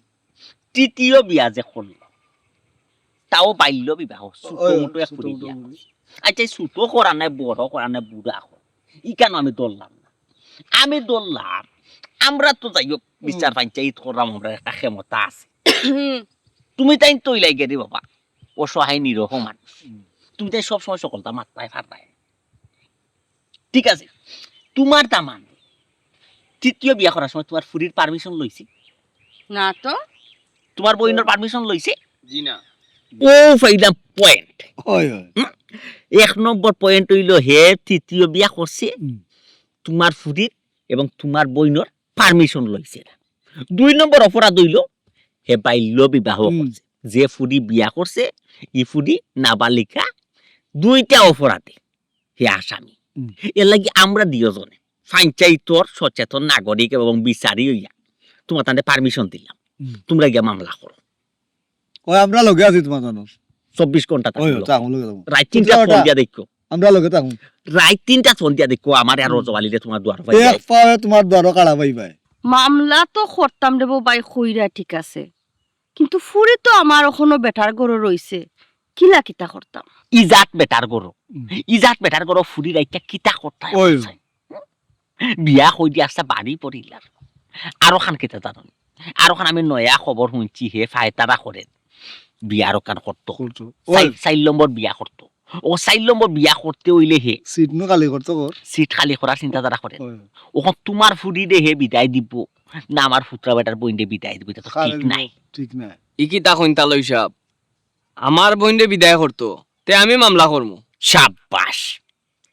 তৃতীয় বিয়া যে করলো, তাও বাল্য বিবাহ, ছোট ওই, মোটো এক ছোট ফুরি মোটো বিয়া ফুরি। করছে। আচ্ছা, এই ছোট করা নাই, বড় করা নাই, বুড়া করা। ইখানো আমি ধরলাম না। আমি ধরলাম, আমরা তো যাই হোক, বিচার হুম। পঞ্চায়েত করলাম, আমরা একটা ক্ষমতা আছে। হুম। তুমি তাইন তো ইলাই গেরি বাবা, অসহায় নিরহ মানুষ। হুম। তুমি তাই সবসময় সকলটা মাথায় ফাটায়। ঠিক আছে, তোমার দামান তৃতীয় বিয়া করার সময় তোমার ফুরির পারমিশন লইছে? না তো। তোমার বইনর পারমিশন লইছে? জি না। ও ফাইদা পয়েন্ট। হয়, হয়। হুম? এক নম্বর পয়েন্ট অইলো হে তৃতীয় বিয়া করছে, হুম। তোমার ফুরির এবং তোমার বইনর পারমিশন লইছে না। দুই নম্বর অপরাধ অইলো হে বাল্য বিবাহ হুম। করছে। যে ফুরি বিয়া করছে, ই ফুরি নাবালিকা, দুইটা অপরাধে হে আসামি। হুম। এর লাগি আমরা দুইজনে পঞ্চায়েতর সচেতন নাগরিক এবং বিচারী অইয়া তোমার তানরে পারমিশন দিলাম। হুম। তোমরা গিয়া মামলা করো। ওই আমরা লগে আছি তোমার জানো। চব্বিশ ঘন্টা ওই, থাকো। থাকো, লগে থাকো। রাইত তিনটা বুঝলা ফোন ওটা? দিয়া দেখো। আমরা লগে থাকো। রাইত তিনটা ফোন দিয়া দেখো, আমার আর হুম। রজব আলীরে তোমার দুয়ারো পাই এক যায়। পাওয়ে তোমার দুয়ারো কাড়া পাই ভাই। মামলা তো করতাম রে বউ ভাই, কইরা ঠিক আছে। কিন্তু ফুরি তো আমার অখনো বেটার ঘরো রইছে। কিলা কিতা করতাম? ইজাত বেটার ঘরো। হুম। ইজাত বেটার ঘরো ফুরি রাইতা কিতা করতাম? ওই। বিয়া কই দিয়া আসতা বাড়ি পড়িলার। আরো খান কিতা জানো নি? আরো খান আমি নয়া খবর হুনছি হে ফায়তারা করে। বিয়া আরো খান করতো। করতো। চাইর, ওই। চাইর নম্বর বিয়া করতো। ও চাইর নম্বর বিয়া করতে অইলে হে। সিট নু খালি করতো কর। সিট খালি করার চিন্তাধারা করে। ওই। অখন তোমার ফুরিরে হে বিদায় দিব। না আমার ফুতরা বেটার বইনরে বিদায় দিব, ইটা তো খালি ঠিক দিব, নাই। ঠিক নাই। ই কিতা কইন তালই সাব? আমার বইনরে বিদায় করতো, তে আমি মামলা করমু। সাব্বাস,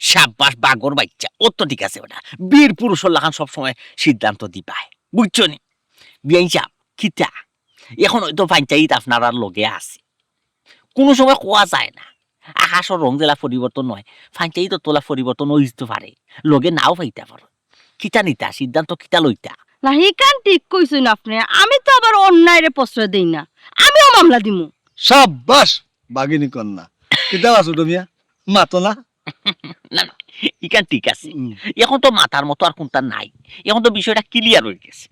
সাব্বাস, বাঘর বাইচ্চা, অত ঠিক আছে বেটা। বীর পুরুষর লাখান সবসময় সিদ্ধান্ত দিবায়, বুঝছো নি? বিয়াইন সাব, কিতা? এখন হয়তো পঞ্চায়েত আপনারার লগে আছে, কোনো সময় কওয়া যায় না। আকাশর রং যেলা পরিবর্তন হয়, পঞ্চায়েতর তলা পরিবর্তন অইতো পারে, লগে নাও পাইতা পারো। কিতা নিতা, সিদ্ধান্ত কিতা লইতা? না, হিখান ঠিক কইছইন আপনে। আমি তো আবার অন্যায়রে প্রশ্রয় দেই না, আমিও মামলা দিমু। সাব্বাস, বাঘিনী কন্যা। কিতা আছো তুমি? মাতো না? না, না, ইখান ঠিক আছে। হুম। এখন তো মাতার মতো আর কুনতা নাই। এখন তো বিষয়টা ক্লিয়ার অই গেছে।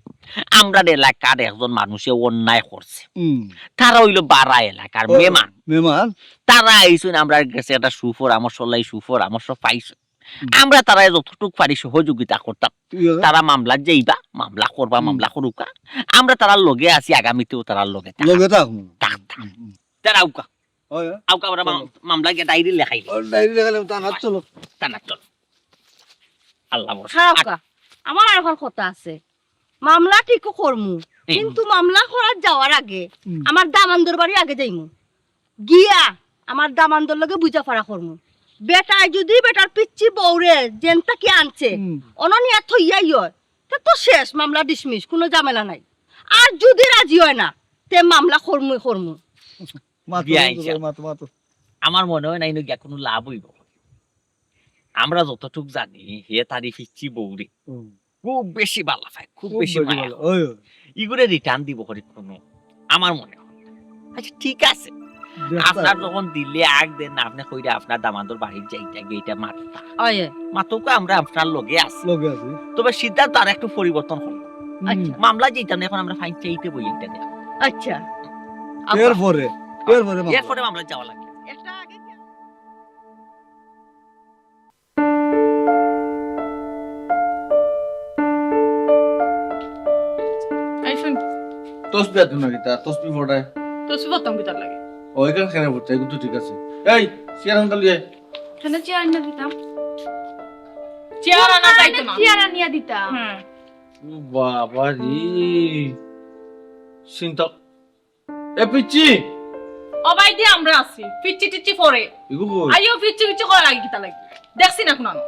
আমরার এলাকার একজন মানুষে অন্যায় করছে। হুম। তারা অইলো বারা এলাকার ও, মেমান। মেমান। তারা আইছইন আমরার গেছে একটা সুপরামর্শ লাই, সুপরামর্শ পাইছইন। হুম। আমরা তারারে যতটুক পারি সহযোগিতা করতাম। ঠিক আছে। তারা মামলাত যাইবা, মামলা করবা, হুম। মামলা করুকা। আমরা তারার লগে আছি, আগামীতেও তারার লগে থাকতাম। লগে থাকমু। থাকতাম। হুম, হুম। তারা আউকা। হয়, হয়। আউকা আমরা মা-, চলো। মামলা গিয়া ডায়েরি লেখাইলে। ও, ডায়েরি লেখাইলে, থানাত চলো। থানাত চলো। আল্লাহ ভরসা। খারাপ কা। আমার আর এখন কথা আছে। মামলা ঠিকও করমু, হুম। কিন্তু মামলা করাত যাওয়ার আগে হুম। আমার দামান্দর বাড়ি আগে যাইমু। গিয়া আমার দামান্দর লগে বুঝাপড়া করমু। বেটায় যদি বেটার পিচ্চি বউরে যেন থাকি আনছে, হুম। অনো নিয়া থইয়াই হয়, তে তো শেষ, মামলা ডিসমিস, কোনো ঝামেলা নাই। আর যদি রাজি হয় না, তে মামলা করমুই করমু। মাতো, বিয়াই মাতো, সাব। মাতো, মাতো। আমার মনে হয় না ইনো গিয়া কোনো লাভ অইবো। আমরা যতটুক জানি, হে তার ই পিচ্চি বউরে হুম। খুব বেশি ভালা পায়, খুব খুব বেশি বেশি মায়া ভালা। করে। ওই, ওই। ইগুরে return দিবো করি কোনো, আমার মনে হয়। আচ্ছা, ঠিক আছে। দেখতা আপনার হবে। যখন দিলে আগ দেন না, আপনে কইরা আপনার দামান্দর বাড়িত যাইতা, গিয়া ইটা মাততা। ওই, ওই। মাতউক্কা, আমরা আপনার লগে আছি। লগে আছি। তবে সিদ্ধান্ত আর একটু পরিবর্তন করলাম। হুম। আচ্ছা। মামলা যাইতাম না, এখন আমরা পঞ্চায়েতে বই একটা দেখ। আচ্ছা। এরপরে, এরপরে মামলা। এরপরে মামলা যাওয়া লাগে। একটা আগে কি আইফোন। তসবি আতো না কিতা? তসবি পড়ায়। তসবি পড়তাম কিতার লাগি? ও, এখান কেন পড়তে? এগুলো তো ঠিক আছে। এই, চেয়ার আনতে লিয়ে। কেন চেয়ার আনতে দিতাম? চেয়ার আনা যাইতো না। চেয়ার আনিয়া দিতাম। হুম। ও বাবা রে। চিন্তা। এ পিচ্চি। ও ভাই দি আমরা আছি। পিচ্চি টিচ্চি পরে। এগু কই? আইও পিচ্চি পিচ্চি করা লাগি কিতা লাগি? দেখছি না কুনানো।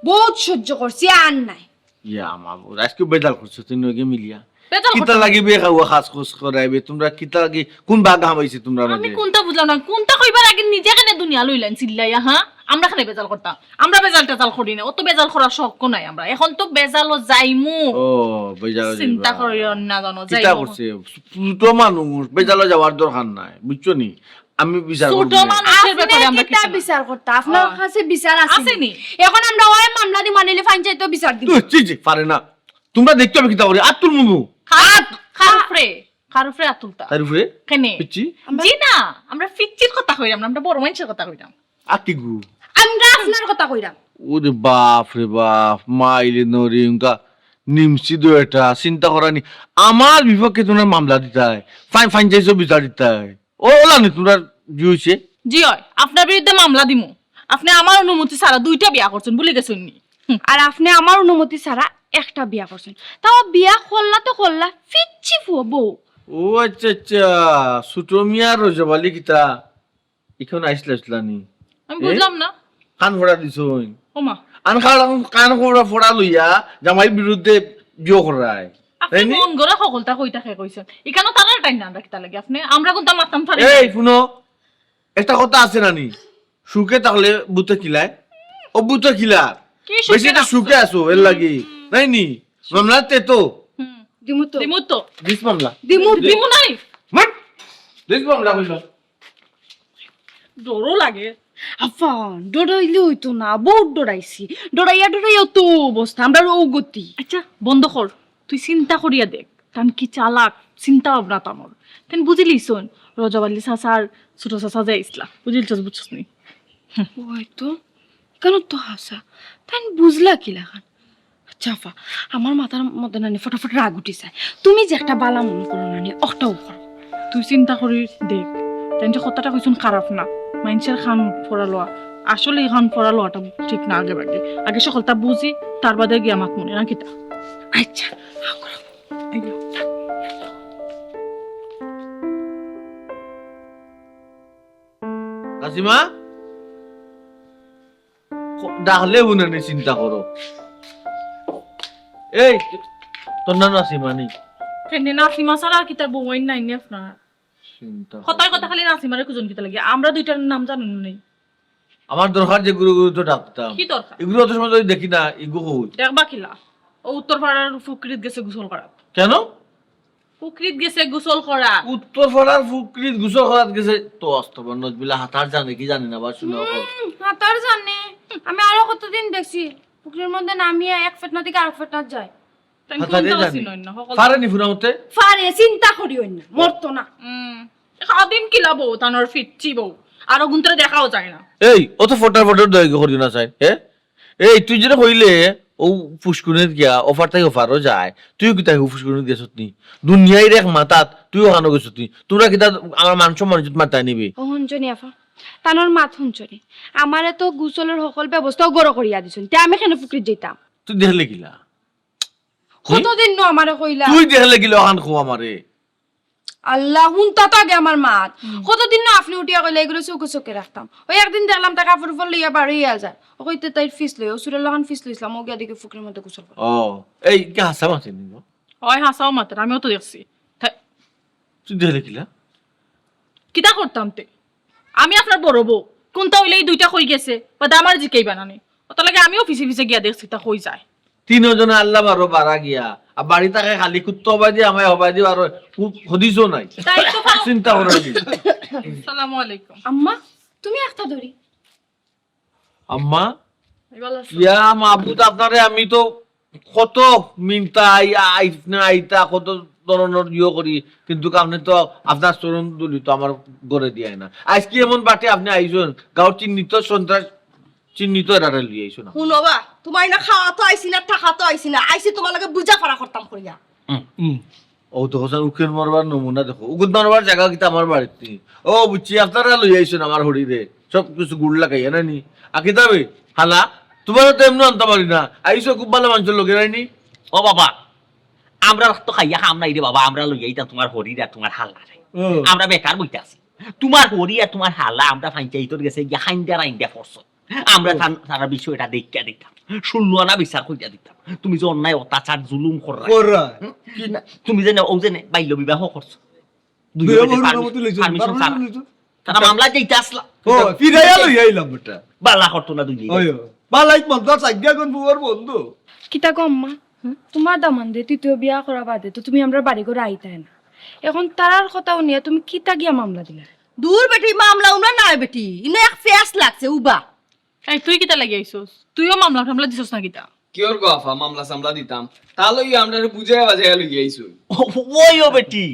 বহুত সহ্য করছি, আর নাই। ইয়া মাবুদ, আজকে বেজাল করছো তুই নগে মিলিয়া। বেজাল কিতা করতাম। লাগি বে খাওয়া খাস খোস করাইবে? তোমরা কিতা লাগি কোন বাগ হামাইছে তোমরা আমি মাঝে? কোনটা বুঝলাম না, কোনটা কইবার আগে নিজে কেনে দুনিয়া লইলেন চিল্লাইয়া, হ্যাঁ? আমরা কেনে বেজাল করতাম? আমরা বেজাল টেজাল করি না, অত বেজাল করার শখও নাই আমরা। এখন তো বেজালও যাইমু। ও, বেজাল চিন্তা যাইবা। করিও না জানো, কিতা যাইমু। করছে? ছোট মানুষ, বেজালও যাওয়ার দরকার নাই, বুঝছো নি? আমি বিচার ছোট করবো। মানুষের আপনি ব্যাপারে আমরা কিতা কিছু না। বিচার করতা? আপনার হ্যাঁ। কাছে বিচার আছে আছে নি? নি? এখন আমরা ওই মামলা দি মানিলে ফাইন চাইতেও বিচার দিব। তুই, জি, জি, পারে না। তোমরা দেখতে হবে কিতা করে? আত্তুর মুমু। কার, কার উপরে? কার উপরে আতুলতা? তার উপরে? কেনে? পিচ্চি? জি না, আমরা পিচ্চির কথা কইরাম না, আমরা বড় মানুষের কথা কইরাম। আর কি গু? আমরা আপনার কথা কইরাম। ওরে বাপ রে বাপ, মাইলে নরিঙ্গা, নিমসি দো এটা, চিন্তা করানি। আমার বিপক্ষে তোমরা মামলা দিতায়, ফাইন, ফাইন চাইছো বিচার দিতায়। ও, ওলা নি তোমরা জি হইছে? জি হয়, আপনার বিরুদ্ধে মামলা দিমু। আপনি আমার অনুমতি ছাড়া দুইটা বিয়া করছেন, ভুলে গেছেন নি? হুম। আর আপনি আমার অনুমতি ছাড়া একটা বিয়া করছেন। তাও বিয়া করলা তো করলা, ফিচ্ছি ফুয়া বউ। ও আচ্ছা, আচ্ছা, ছোট মিয়া রজব আলী কিতা? ইখান আইসলা আইসলা নি? আমি এ? বুঝলাম না। কান ফোড়া দিছইন। ওমা। আন কান, কান ফোড়া, ফোড়া লইয়া জামাইর বিরুদ্ধে বিয়ে করায়। আপনি তাই নি? মন গড়া হকলতা কই থাকে কইছেন। ইখানো তারার টাইম না রাখতা লাগে আপনি। আমরা কোনটা মারতাম পারি না। এই, শুনো, একটা কথা আছে না নি? সুখে থাকলে বুতে কিলায়। ও বুতে কিলা? কি সুখে বেশি তো রাখছো? সুখে আছো, এর লাগি। নাই নি? মামলা তে তো। হুম। দিমু তো। দিমু তো। দিস মামলা। দিমু তো। দিমু নাই। মার। দিস মামলা কইল। ডরও লাগে। আফা, ডরাইলে হইতো না, বহুত ডরাইছি। ডরাইয়া ডরাইয়া তো অবস্থা, আমরা ও গতি। আচ্ছা, বন্ধ কর। তুই চিন্তা করিয়া দেখ, তান কি চালাক, চিন্তা ভাবনা তানোর। তেন বুঝিলিছন, রজব আলী চাচা আর ছোট চাচা যে আইসলা, বুঝিলছস, বুঝছস নি? ওই তো, কেন তো হাসা, তাই বুঝলা কি লাখান? আচ্ছা আফা, আমার মাথার মধ্যে নানি ফটাফট রাগ উঠি যায়। তুমি যে একটা বালা মনে করো নানি, অটাও করো। তুই চিন্তা করি দেখ, তাই যে কথাটা কইছন খারাপ না, মানুষের কান ফোড়া লওয়া, আসলে এই কান ফোড়া লওয়াটা ঠিক না আগে ভাগে। আগে সকলটা বুঝি, তার বাদে গিয়া মাত মনে না কিতা? আচ্ছা, হা করো। এই লো। নাসিমা? ক-, ডাকলে হুনে নি চিন্তা করো। এই, তোর নাম নাসিমা নি? কেনে নাসিমা ছাড়া আর কিতা বউ আইন নাই নি আপনার? চিন্তা কথায় করো। কথা খালি নাসিমারে খুঁজন কিতা লাগে? আমরা দুইটার নাম জানেন না নি? আমার দরকার যে গুরু গুরু তো ডাকতাম। কি দরকার? এগুলো অত সময় ধরে দেখি না, এগু কই? দেখবা কিলা? ও উত্তর পাড়ার পুকুরিত গেছে গোসল করাত। কেন? পুকুরিত গেছে গোসল করাত। উত্তর পাড়ার পুকুরিত গোসল করাত গেছে তো অস্তবর নজবিলা হাতার জানে কি জানি না, বা শুনে অকল। হুম, হাতার জানে। আমি আরো কতদিন দেখছি, পুকুরির মধ্যে নামিয়া এক ফেটনা থেকে আরেক ফেটনাত যায়। তাই হাতারে কোনটাও জানে। চিনইন না, হকল পারে নি ফুরা মতে? পারে, চিন্তা করিও না, মরতো না। হুম, সারাদিন কিলা বউ, তানোর ফিচ্ছি বউ। আরো গুন্তরে দেখাও যায় না। এই, অত ফটার ফটার দয়া করিও না চাই, হ্যাঁ? এই, তুই যেটা কইলে, ও ফুসকুনিত গিয়া, অফার থাকি অফারও যায়। তুইও কিতা ও ফুসকুনিত গেছত নি? দুনিয়ার এক মাথাত, তুইও ওখানো গেছত নি? তোমরা কিতা আমার মান সম্মান ইজ্জত মাথায় নিবে? ও হুনছো নি আফা? তানোর মাত হুনছো নি? আমারে তো গোসলর হকল ব্যবস্থাও গড় করিয়া দিছইন। তে আমি কেনে পুকুরিত যাইতাম? তুই দেখলে কিলা? কতদিন নু আমারে কইলা? তুই দেখলে কিলা ওখান খো আমারে? আল্লাহ, হুনতা তো আগে আমার মাত। হুম। কতদিন না আপনি উঠিয়া কইলে এগুলো চোখে চোখে রাখতাম। ওই একদিন দেখলাম তা কাপড় উপর লইয়া বার হইয়া যায়। ও কইতে তাইর ফিস লই, ও চুরের লাখান ফিস লইছিলাম, ও গিয়া দেখি পুকুরির মধ্যে গোসল করে। ও, এই কি হাসা মাতে নি গো? ওই হাসাও মাতের, আমিও তো দেখছি। থা- তুই দেখলে কিলা? কিতা করতাম তে? আমি আপনার বড় বউ, কোনটা হইলে এই দুইটা কই গেছে, বাদে আমার জিকেই বানানি। ওটা লাগে আমিও পিছে পিছে গিয়া দেখছি, তা কই যায়। তিনজনে আল্লাহ বারো বারা গিয়া, আর বাড়ি থাকে খালি কুত্তা হবাই দি, আমায় হবাই দি, আর হদিসও নাই। তাই তো ভালো। চিন্তা করার কি? আসসালামু আলাইকুম। আম্মা, তুমি একটা ধরি। আম্মা, এই ভালো আছো? ইয়া মাবুদ, আপনারে আমি তো কত মিনতা আই-, আই-, আপনি আইতা, কত ধরনের ইয়ে করি, কিন্তু আপনি তো আপনার চরণ ধুলি তো আমার ঘরে দিয়ে না। আজকে এমন বাটে আপনি আইছেন, গাঁওর চিহ্নিত সন্ত্রাস চিহ্নিত এরারে লই আইছো না। হুনো বা, তোমার না খাওয়া তো আইছি না, থাকা তো আইছি না, আইছি তোমার লগে বুঝা ফাড়া করতাম করিয়া। হুম। ও তো হোসেন উকিল মরবার নমুনা দেখো, উকিল মরবার জাগা কিতা আমার বাড়িত নি? ও বুঝছি, আপনারা লই আইছেন আমার হরিরে, সব কিছু গুড় লাগাইয়া না নি? আ কিতা বে, হালা, তুমারে তো এমনে আনতাম পারি না, আইছো খুব ভালা মানষর লগে নায় নি? ও বাবা, আমরা তো খাইয়া কাম নাই রে বাবা, আমরা লই আইতাম তুমার হরিরে আর তুমার হালারে। ও। আমরা বেকার বইতা আছি। তুমার হরি আর তুমার হালা আমরা পঞ্চায়েতর গেছে গিয়া হাইন্দা রাইন্দা পড়ছইন। আমরা তান-, তারা বিষয়টা দেখিয়া দিতাম, ষোলো আনা বিচার করিয়া দিতাম। তুমি যে অন্যায় অত্যাচার জুলুম কররায়। কররায়। হুম? কি না, তুমি যে নে-, ও যে নে-, বাল্য বিবাহ করছো। দুই দুই বছর বছর পারমি-, অনুমতি লইছো, পারমিশন পারমিশন ছাড়া। লইছো। তারা মামলা যাইতে আসলা। ও, ফিরাইয়া লই আইলাম বেটা। বালা করতো না দুই দিন। ওই, ওই। বালা এক মাদ্রাসা আজ্ঞা কোন বুয়ার বন্ধু। কিতা গো আম্মা? হুম? তুমার দামান্দে তৃতীয় বিয়া করা বাদে তো তুমি আমরার বাড়ি ঘরে আইতায় না। এখন তারার কথা হুনিয়া তুমি কিতা গিয়া মামলা দিলা? দূর বেটি, মামলা উমরা নায় বেটি, ইনো এক ফেস লাগছে উবা। এই, তুই কিতা লাগি আইছস? তুইও মামলা টামলা দিছস না কিতা? কিওর গো আফা, মামলা সামলা দিতাম? তা লইয়া আমরারে বুঝাইয়া বাজাইয়া লইয়া আইছইন। ও, ওই ও বেটি,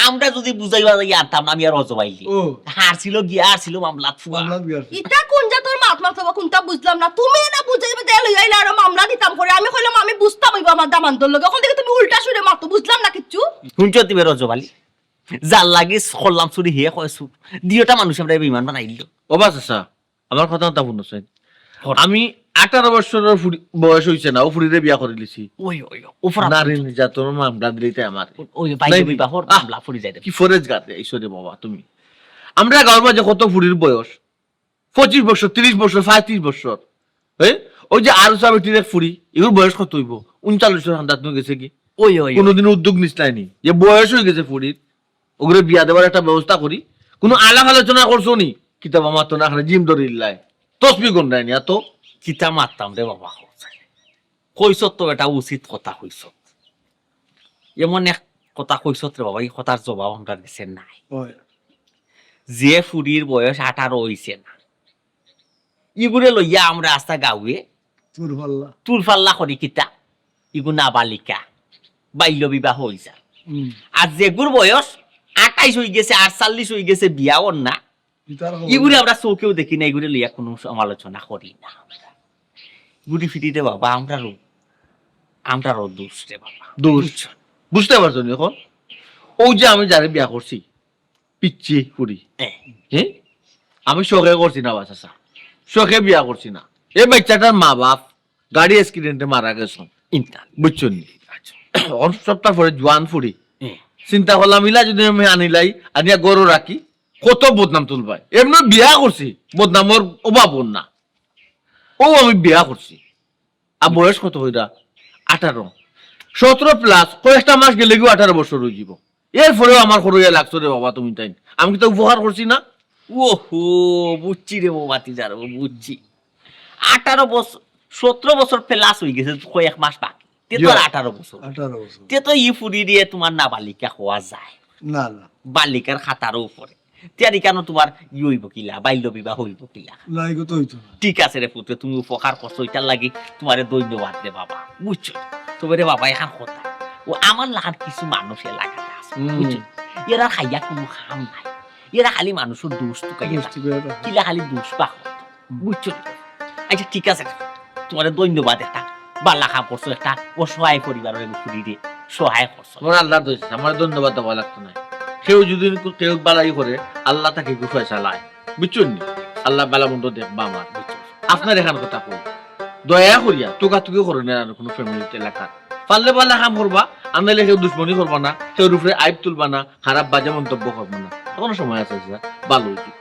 আমরা যদি বুঝাইয়া বাজাইয়া আনতাম না, আমি আর অজবাইলি। ও। হারছিল গিয়া, হারছিল মামলাত ফুয়া। মামলাত গিয়া হারছিল। ইতা কোন জাতর মাত মাতবা, কোনটা বুঝলাম না। তুমি না বুঝাইয়া বাজাইয়া লইয়া আইলা আর মামলা দিতাম করি। আমি কইলাম আমি বুঝতাম অইবো আমার দামান্দর লগে। অখন দেখি তুমি উল্টা সুরে মাতো, বুঝলাম না কিচ্ছু। হুনছো তুমি রজব আলী? যার লাগি করলাম চুরি, হে কয় চুর। দুইওটা মানুষ আমরারে বেইমান বানাইলো। ও বা চাচা, আমার কথা হুনছইন। আমি আঠারো বছরর ফুড়ি, বয়স অইছে না, ও ফুড়িরে বিয়া করিলিছি। ওই, ওই, অপরাধ। নারী নির্যাতনর মামলা দিলিতায় আমারে। ওই, বাল্য বিবাহর মামলা পড়ি যায় রে। কি ফরেজ গাতে আইছো রে বাবা তুমি? আমরার গাঁওর মাঝে কত ফুড়ির বয়স? পঁচিশ বছর, তিরিশ বছর, পঁয়ত্রিশ বছর। এ? ওই যে আরুষা বেটির এক ফুড়ি, ইগুর বয়স কত অইবো? ঊনচল্লিশর হান্দাত নু গেছে কি? ওই, ওই, ওই। কোনোদিন উদ্যোগ নিছলায় নি? যে বয়স অইগেছে ফুড়ির, ওগুরে বিয়া দেওয়ার একটা ব্যবস্থা করি। কোনো আলাপ আলোচনা করছো নি? কিতাব আমার তো না, জিম ধরিলাই। তসবি গন্ডায় নি, এত? কিতা মারতাম রে বাবা, কইছত তো এটা উচিত কথা কইছত। এমন এক কথা কইছত রে বাবা, ই কথার জবাব আমরার গেছে নাই। ওই। যে ফুড়ির বয়স আঠারো অইছে না, ইগুরে লইয়া আমরা আস্তা গাঁওয়ে তুরফাল্লা। তুরফাল্লা করি কিতা? ইগু নাবালিকা, বাল্য বিবাহ অইছে। হুম। আর যেগুর বয়স আঠাইশ অইগেছে, আটচল্লিশ অইগেছে, বিয়া অর না, ইগুরে আমরা চউখেও দেখি না, ইগুরে লইয়া কোনো সমালোচনা করি না আমরা। ঘুরি ফিরি রে বাবা, আমরারও, আমরারও দোষ রে বাবা। দোষ। বুঝতে পারছো নি এখন? ও যে আমি যারে বিয়া করছি, পিচ্ছি ফুড়ি। হ্যাঁ। হ্যাঁ? আমি শখে করছি না বা চাচা, শখে বিয়া করছি না। এই বাচ্চাটার মা বাপ গাড়ি অ্যাক্সিডেন্টে মারা গেছে। ইন্তা। বুঝছো নি? আচ্ছা। অন সপ্তাহ পরে জোয়ান ফুড়ি। হ্যাঁ। চিন্তা করলাম, ইলা যদি আমি আনিলাই, আনিয়া ঘরো রাখি, কত বদনাম তুলবায়। এমনে বিয়া করছি, বদনামর অভাব অর না। ও আমি বিয়া করছি। আর বয়স কত কইরা? আঠারো। সতেরো প্লাস, কয়েকটা মাস গেলে গিয়ে আঠারো বছর অইযিবো। এরপরেও আমার করইয়া লাগছো রে বাবা তুমি তাইন। আমি কিতা উপকার করছি না? ওহো, বুঝছি রে বাবা, তুই যার বুঝছি। আঠারো বছর, সতেরো বছর প্লাস অইগেছে, কয়েক মাস বাকি। তে তো আর ইয়া। আঠারো বছর। আঠারো বছর। তে তো ই ফুড়ি দিয়া তুমার নাবালিকা কওয়া যায়। না, না। বালিকার খাতারও উপরে। তে আর ইখানো তুমার ই অইবো কিলা, বাল্য বিবাহ অইবো কিলা? না, ইগু তো অইতো না। ঠিক আছে রে পুত্র, তুমি উপকার করছো, ইটার লাগি তুমারে ধন্যবাদ রে বাবা, বুঝছো? তবে রে বাবা, এখান কথা, ও আমার লাখান কিছু মানুষ এলাকাত আছে, হুম। বুঝছো? এরা খাইয়া কোনো কাম নাই, এরা খালি মানুষর দোষ তুকাইয়া দোষ তুকাইয়া থাকে। থাকে। কিলা খালি দোষ বা, বুঝছো? আচ্ছা, ঠিক আছে, তুমারে ধন্যবাদ, একটা বালা কাম করছো, একটা অসহায় পরিবারর ফুড়িরে সহায় করছো। তুমার আল্লাহর দোষ, আমার ধন্যবাদ দেওয়া লাগতো না। কেউ যদি কেউ বালাই করে, আল্লাহ তাকে একটু পয়সা লায়, বুঝছো নি? আল্লাহ বালা মন্দ দেখবা আমার, বুঝছো? আপনার এখান কথা কই, দয়া করিয়া তোকাতুকি করো না আর কোনো ফ্যামিলিতে এলাকাত। পারলে বালা কাম করবা, আর নাইলে কেউ দুশমনি করবা না, কেউর উপরে আইব তুলবা না, খারাপ বাজে মন্তব্য করবা না। এখনো সময় আছে, আছে, ভালো অইছে।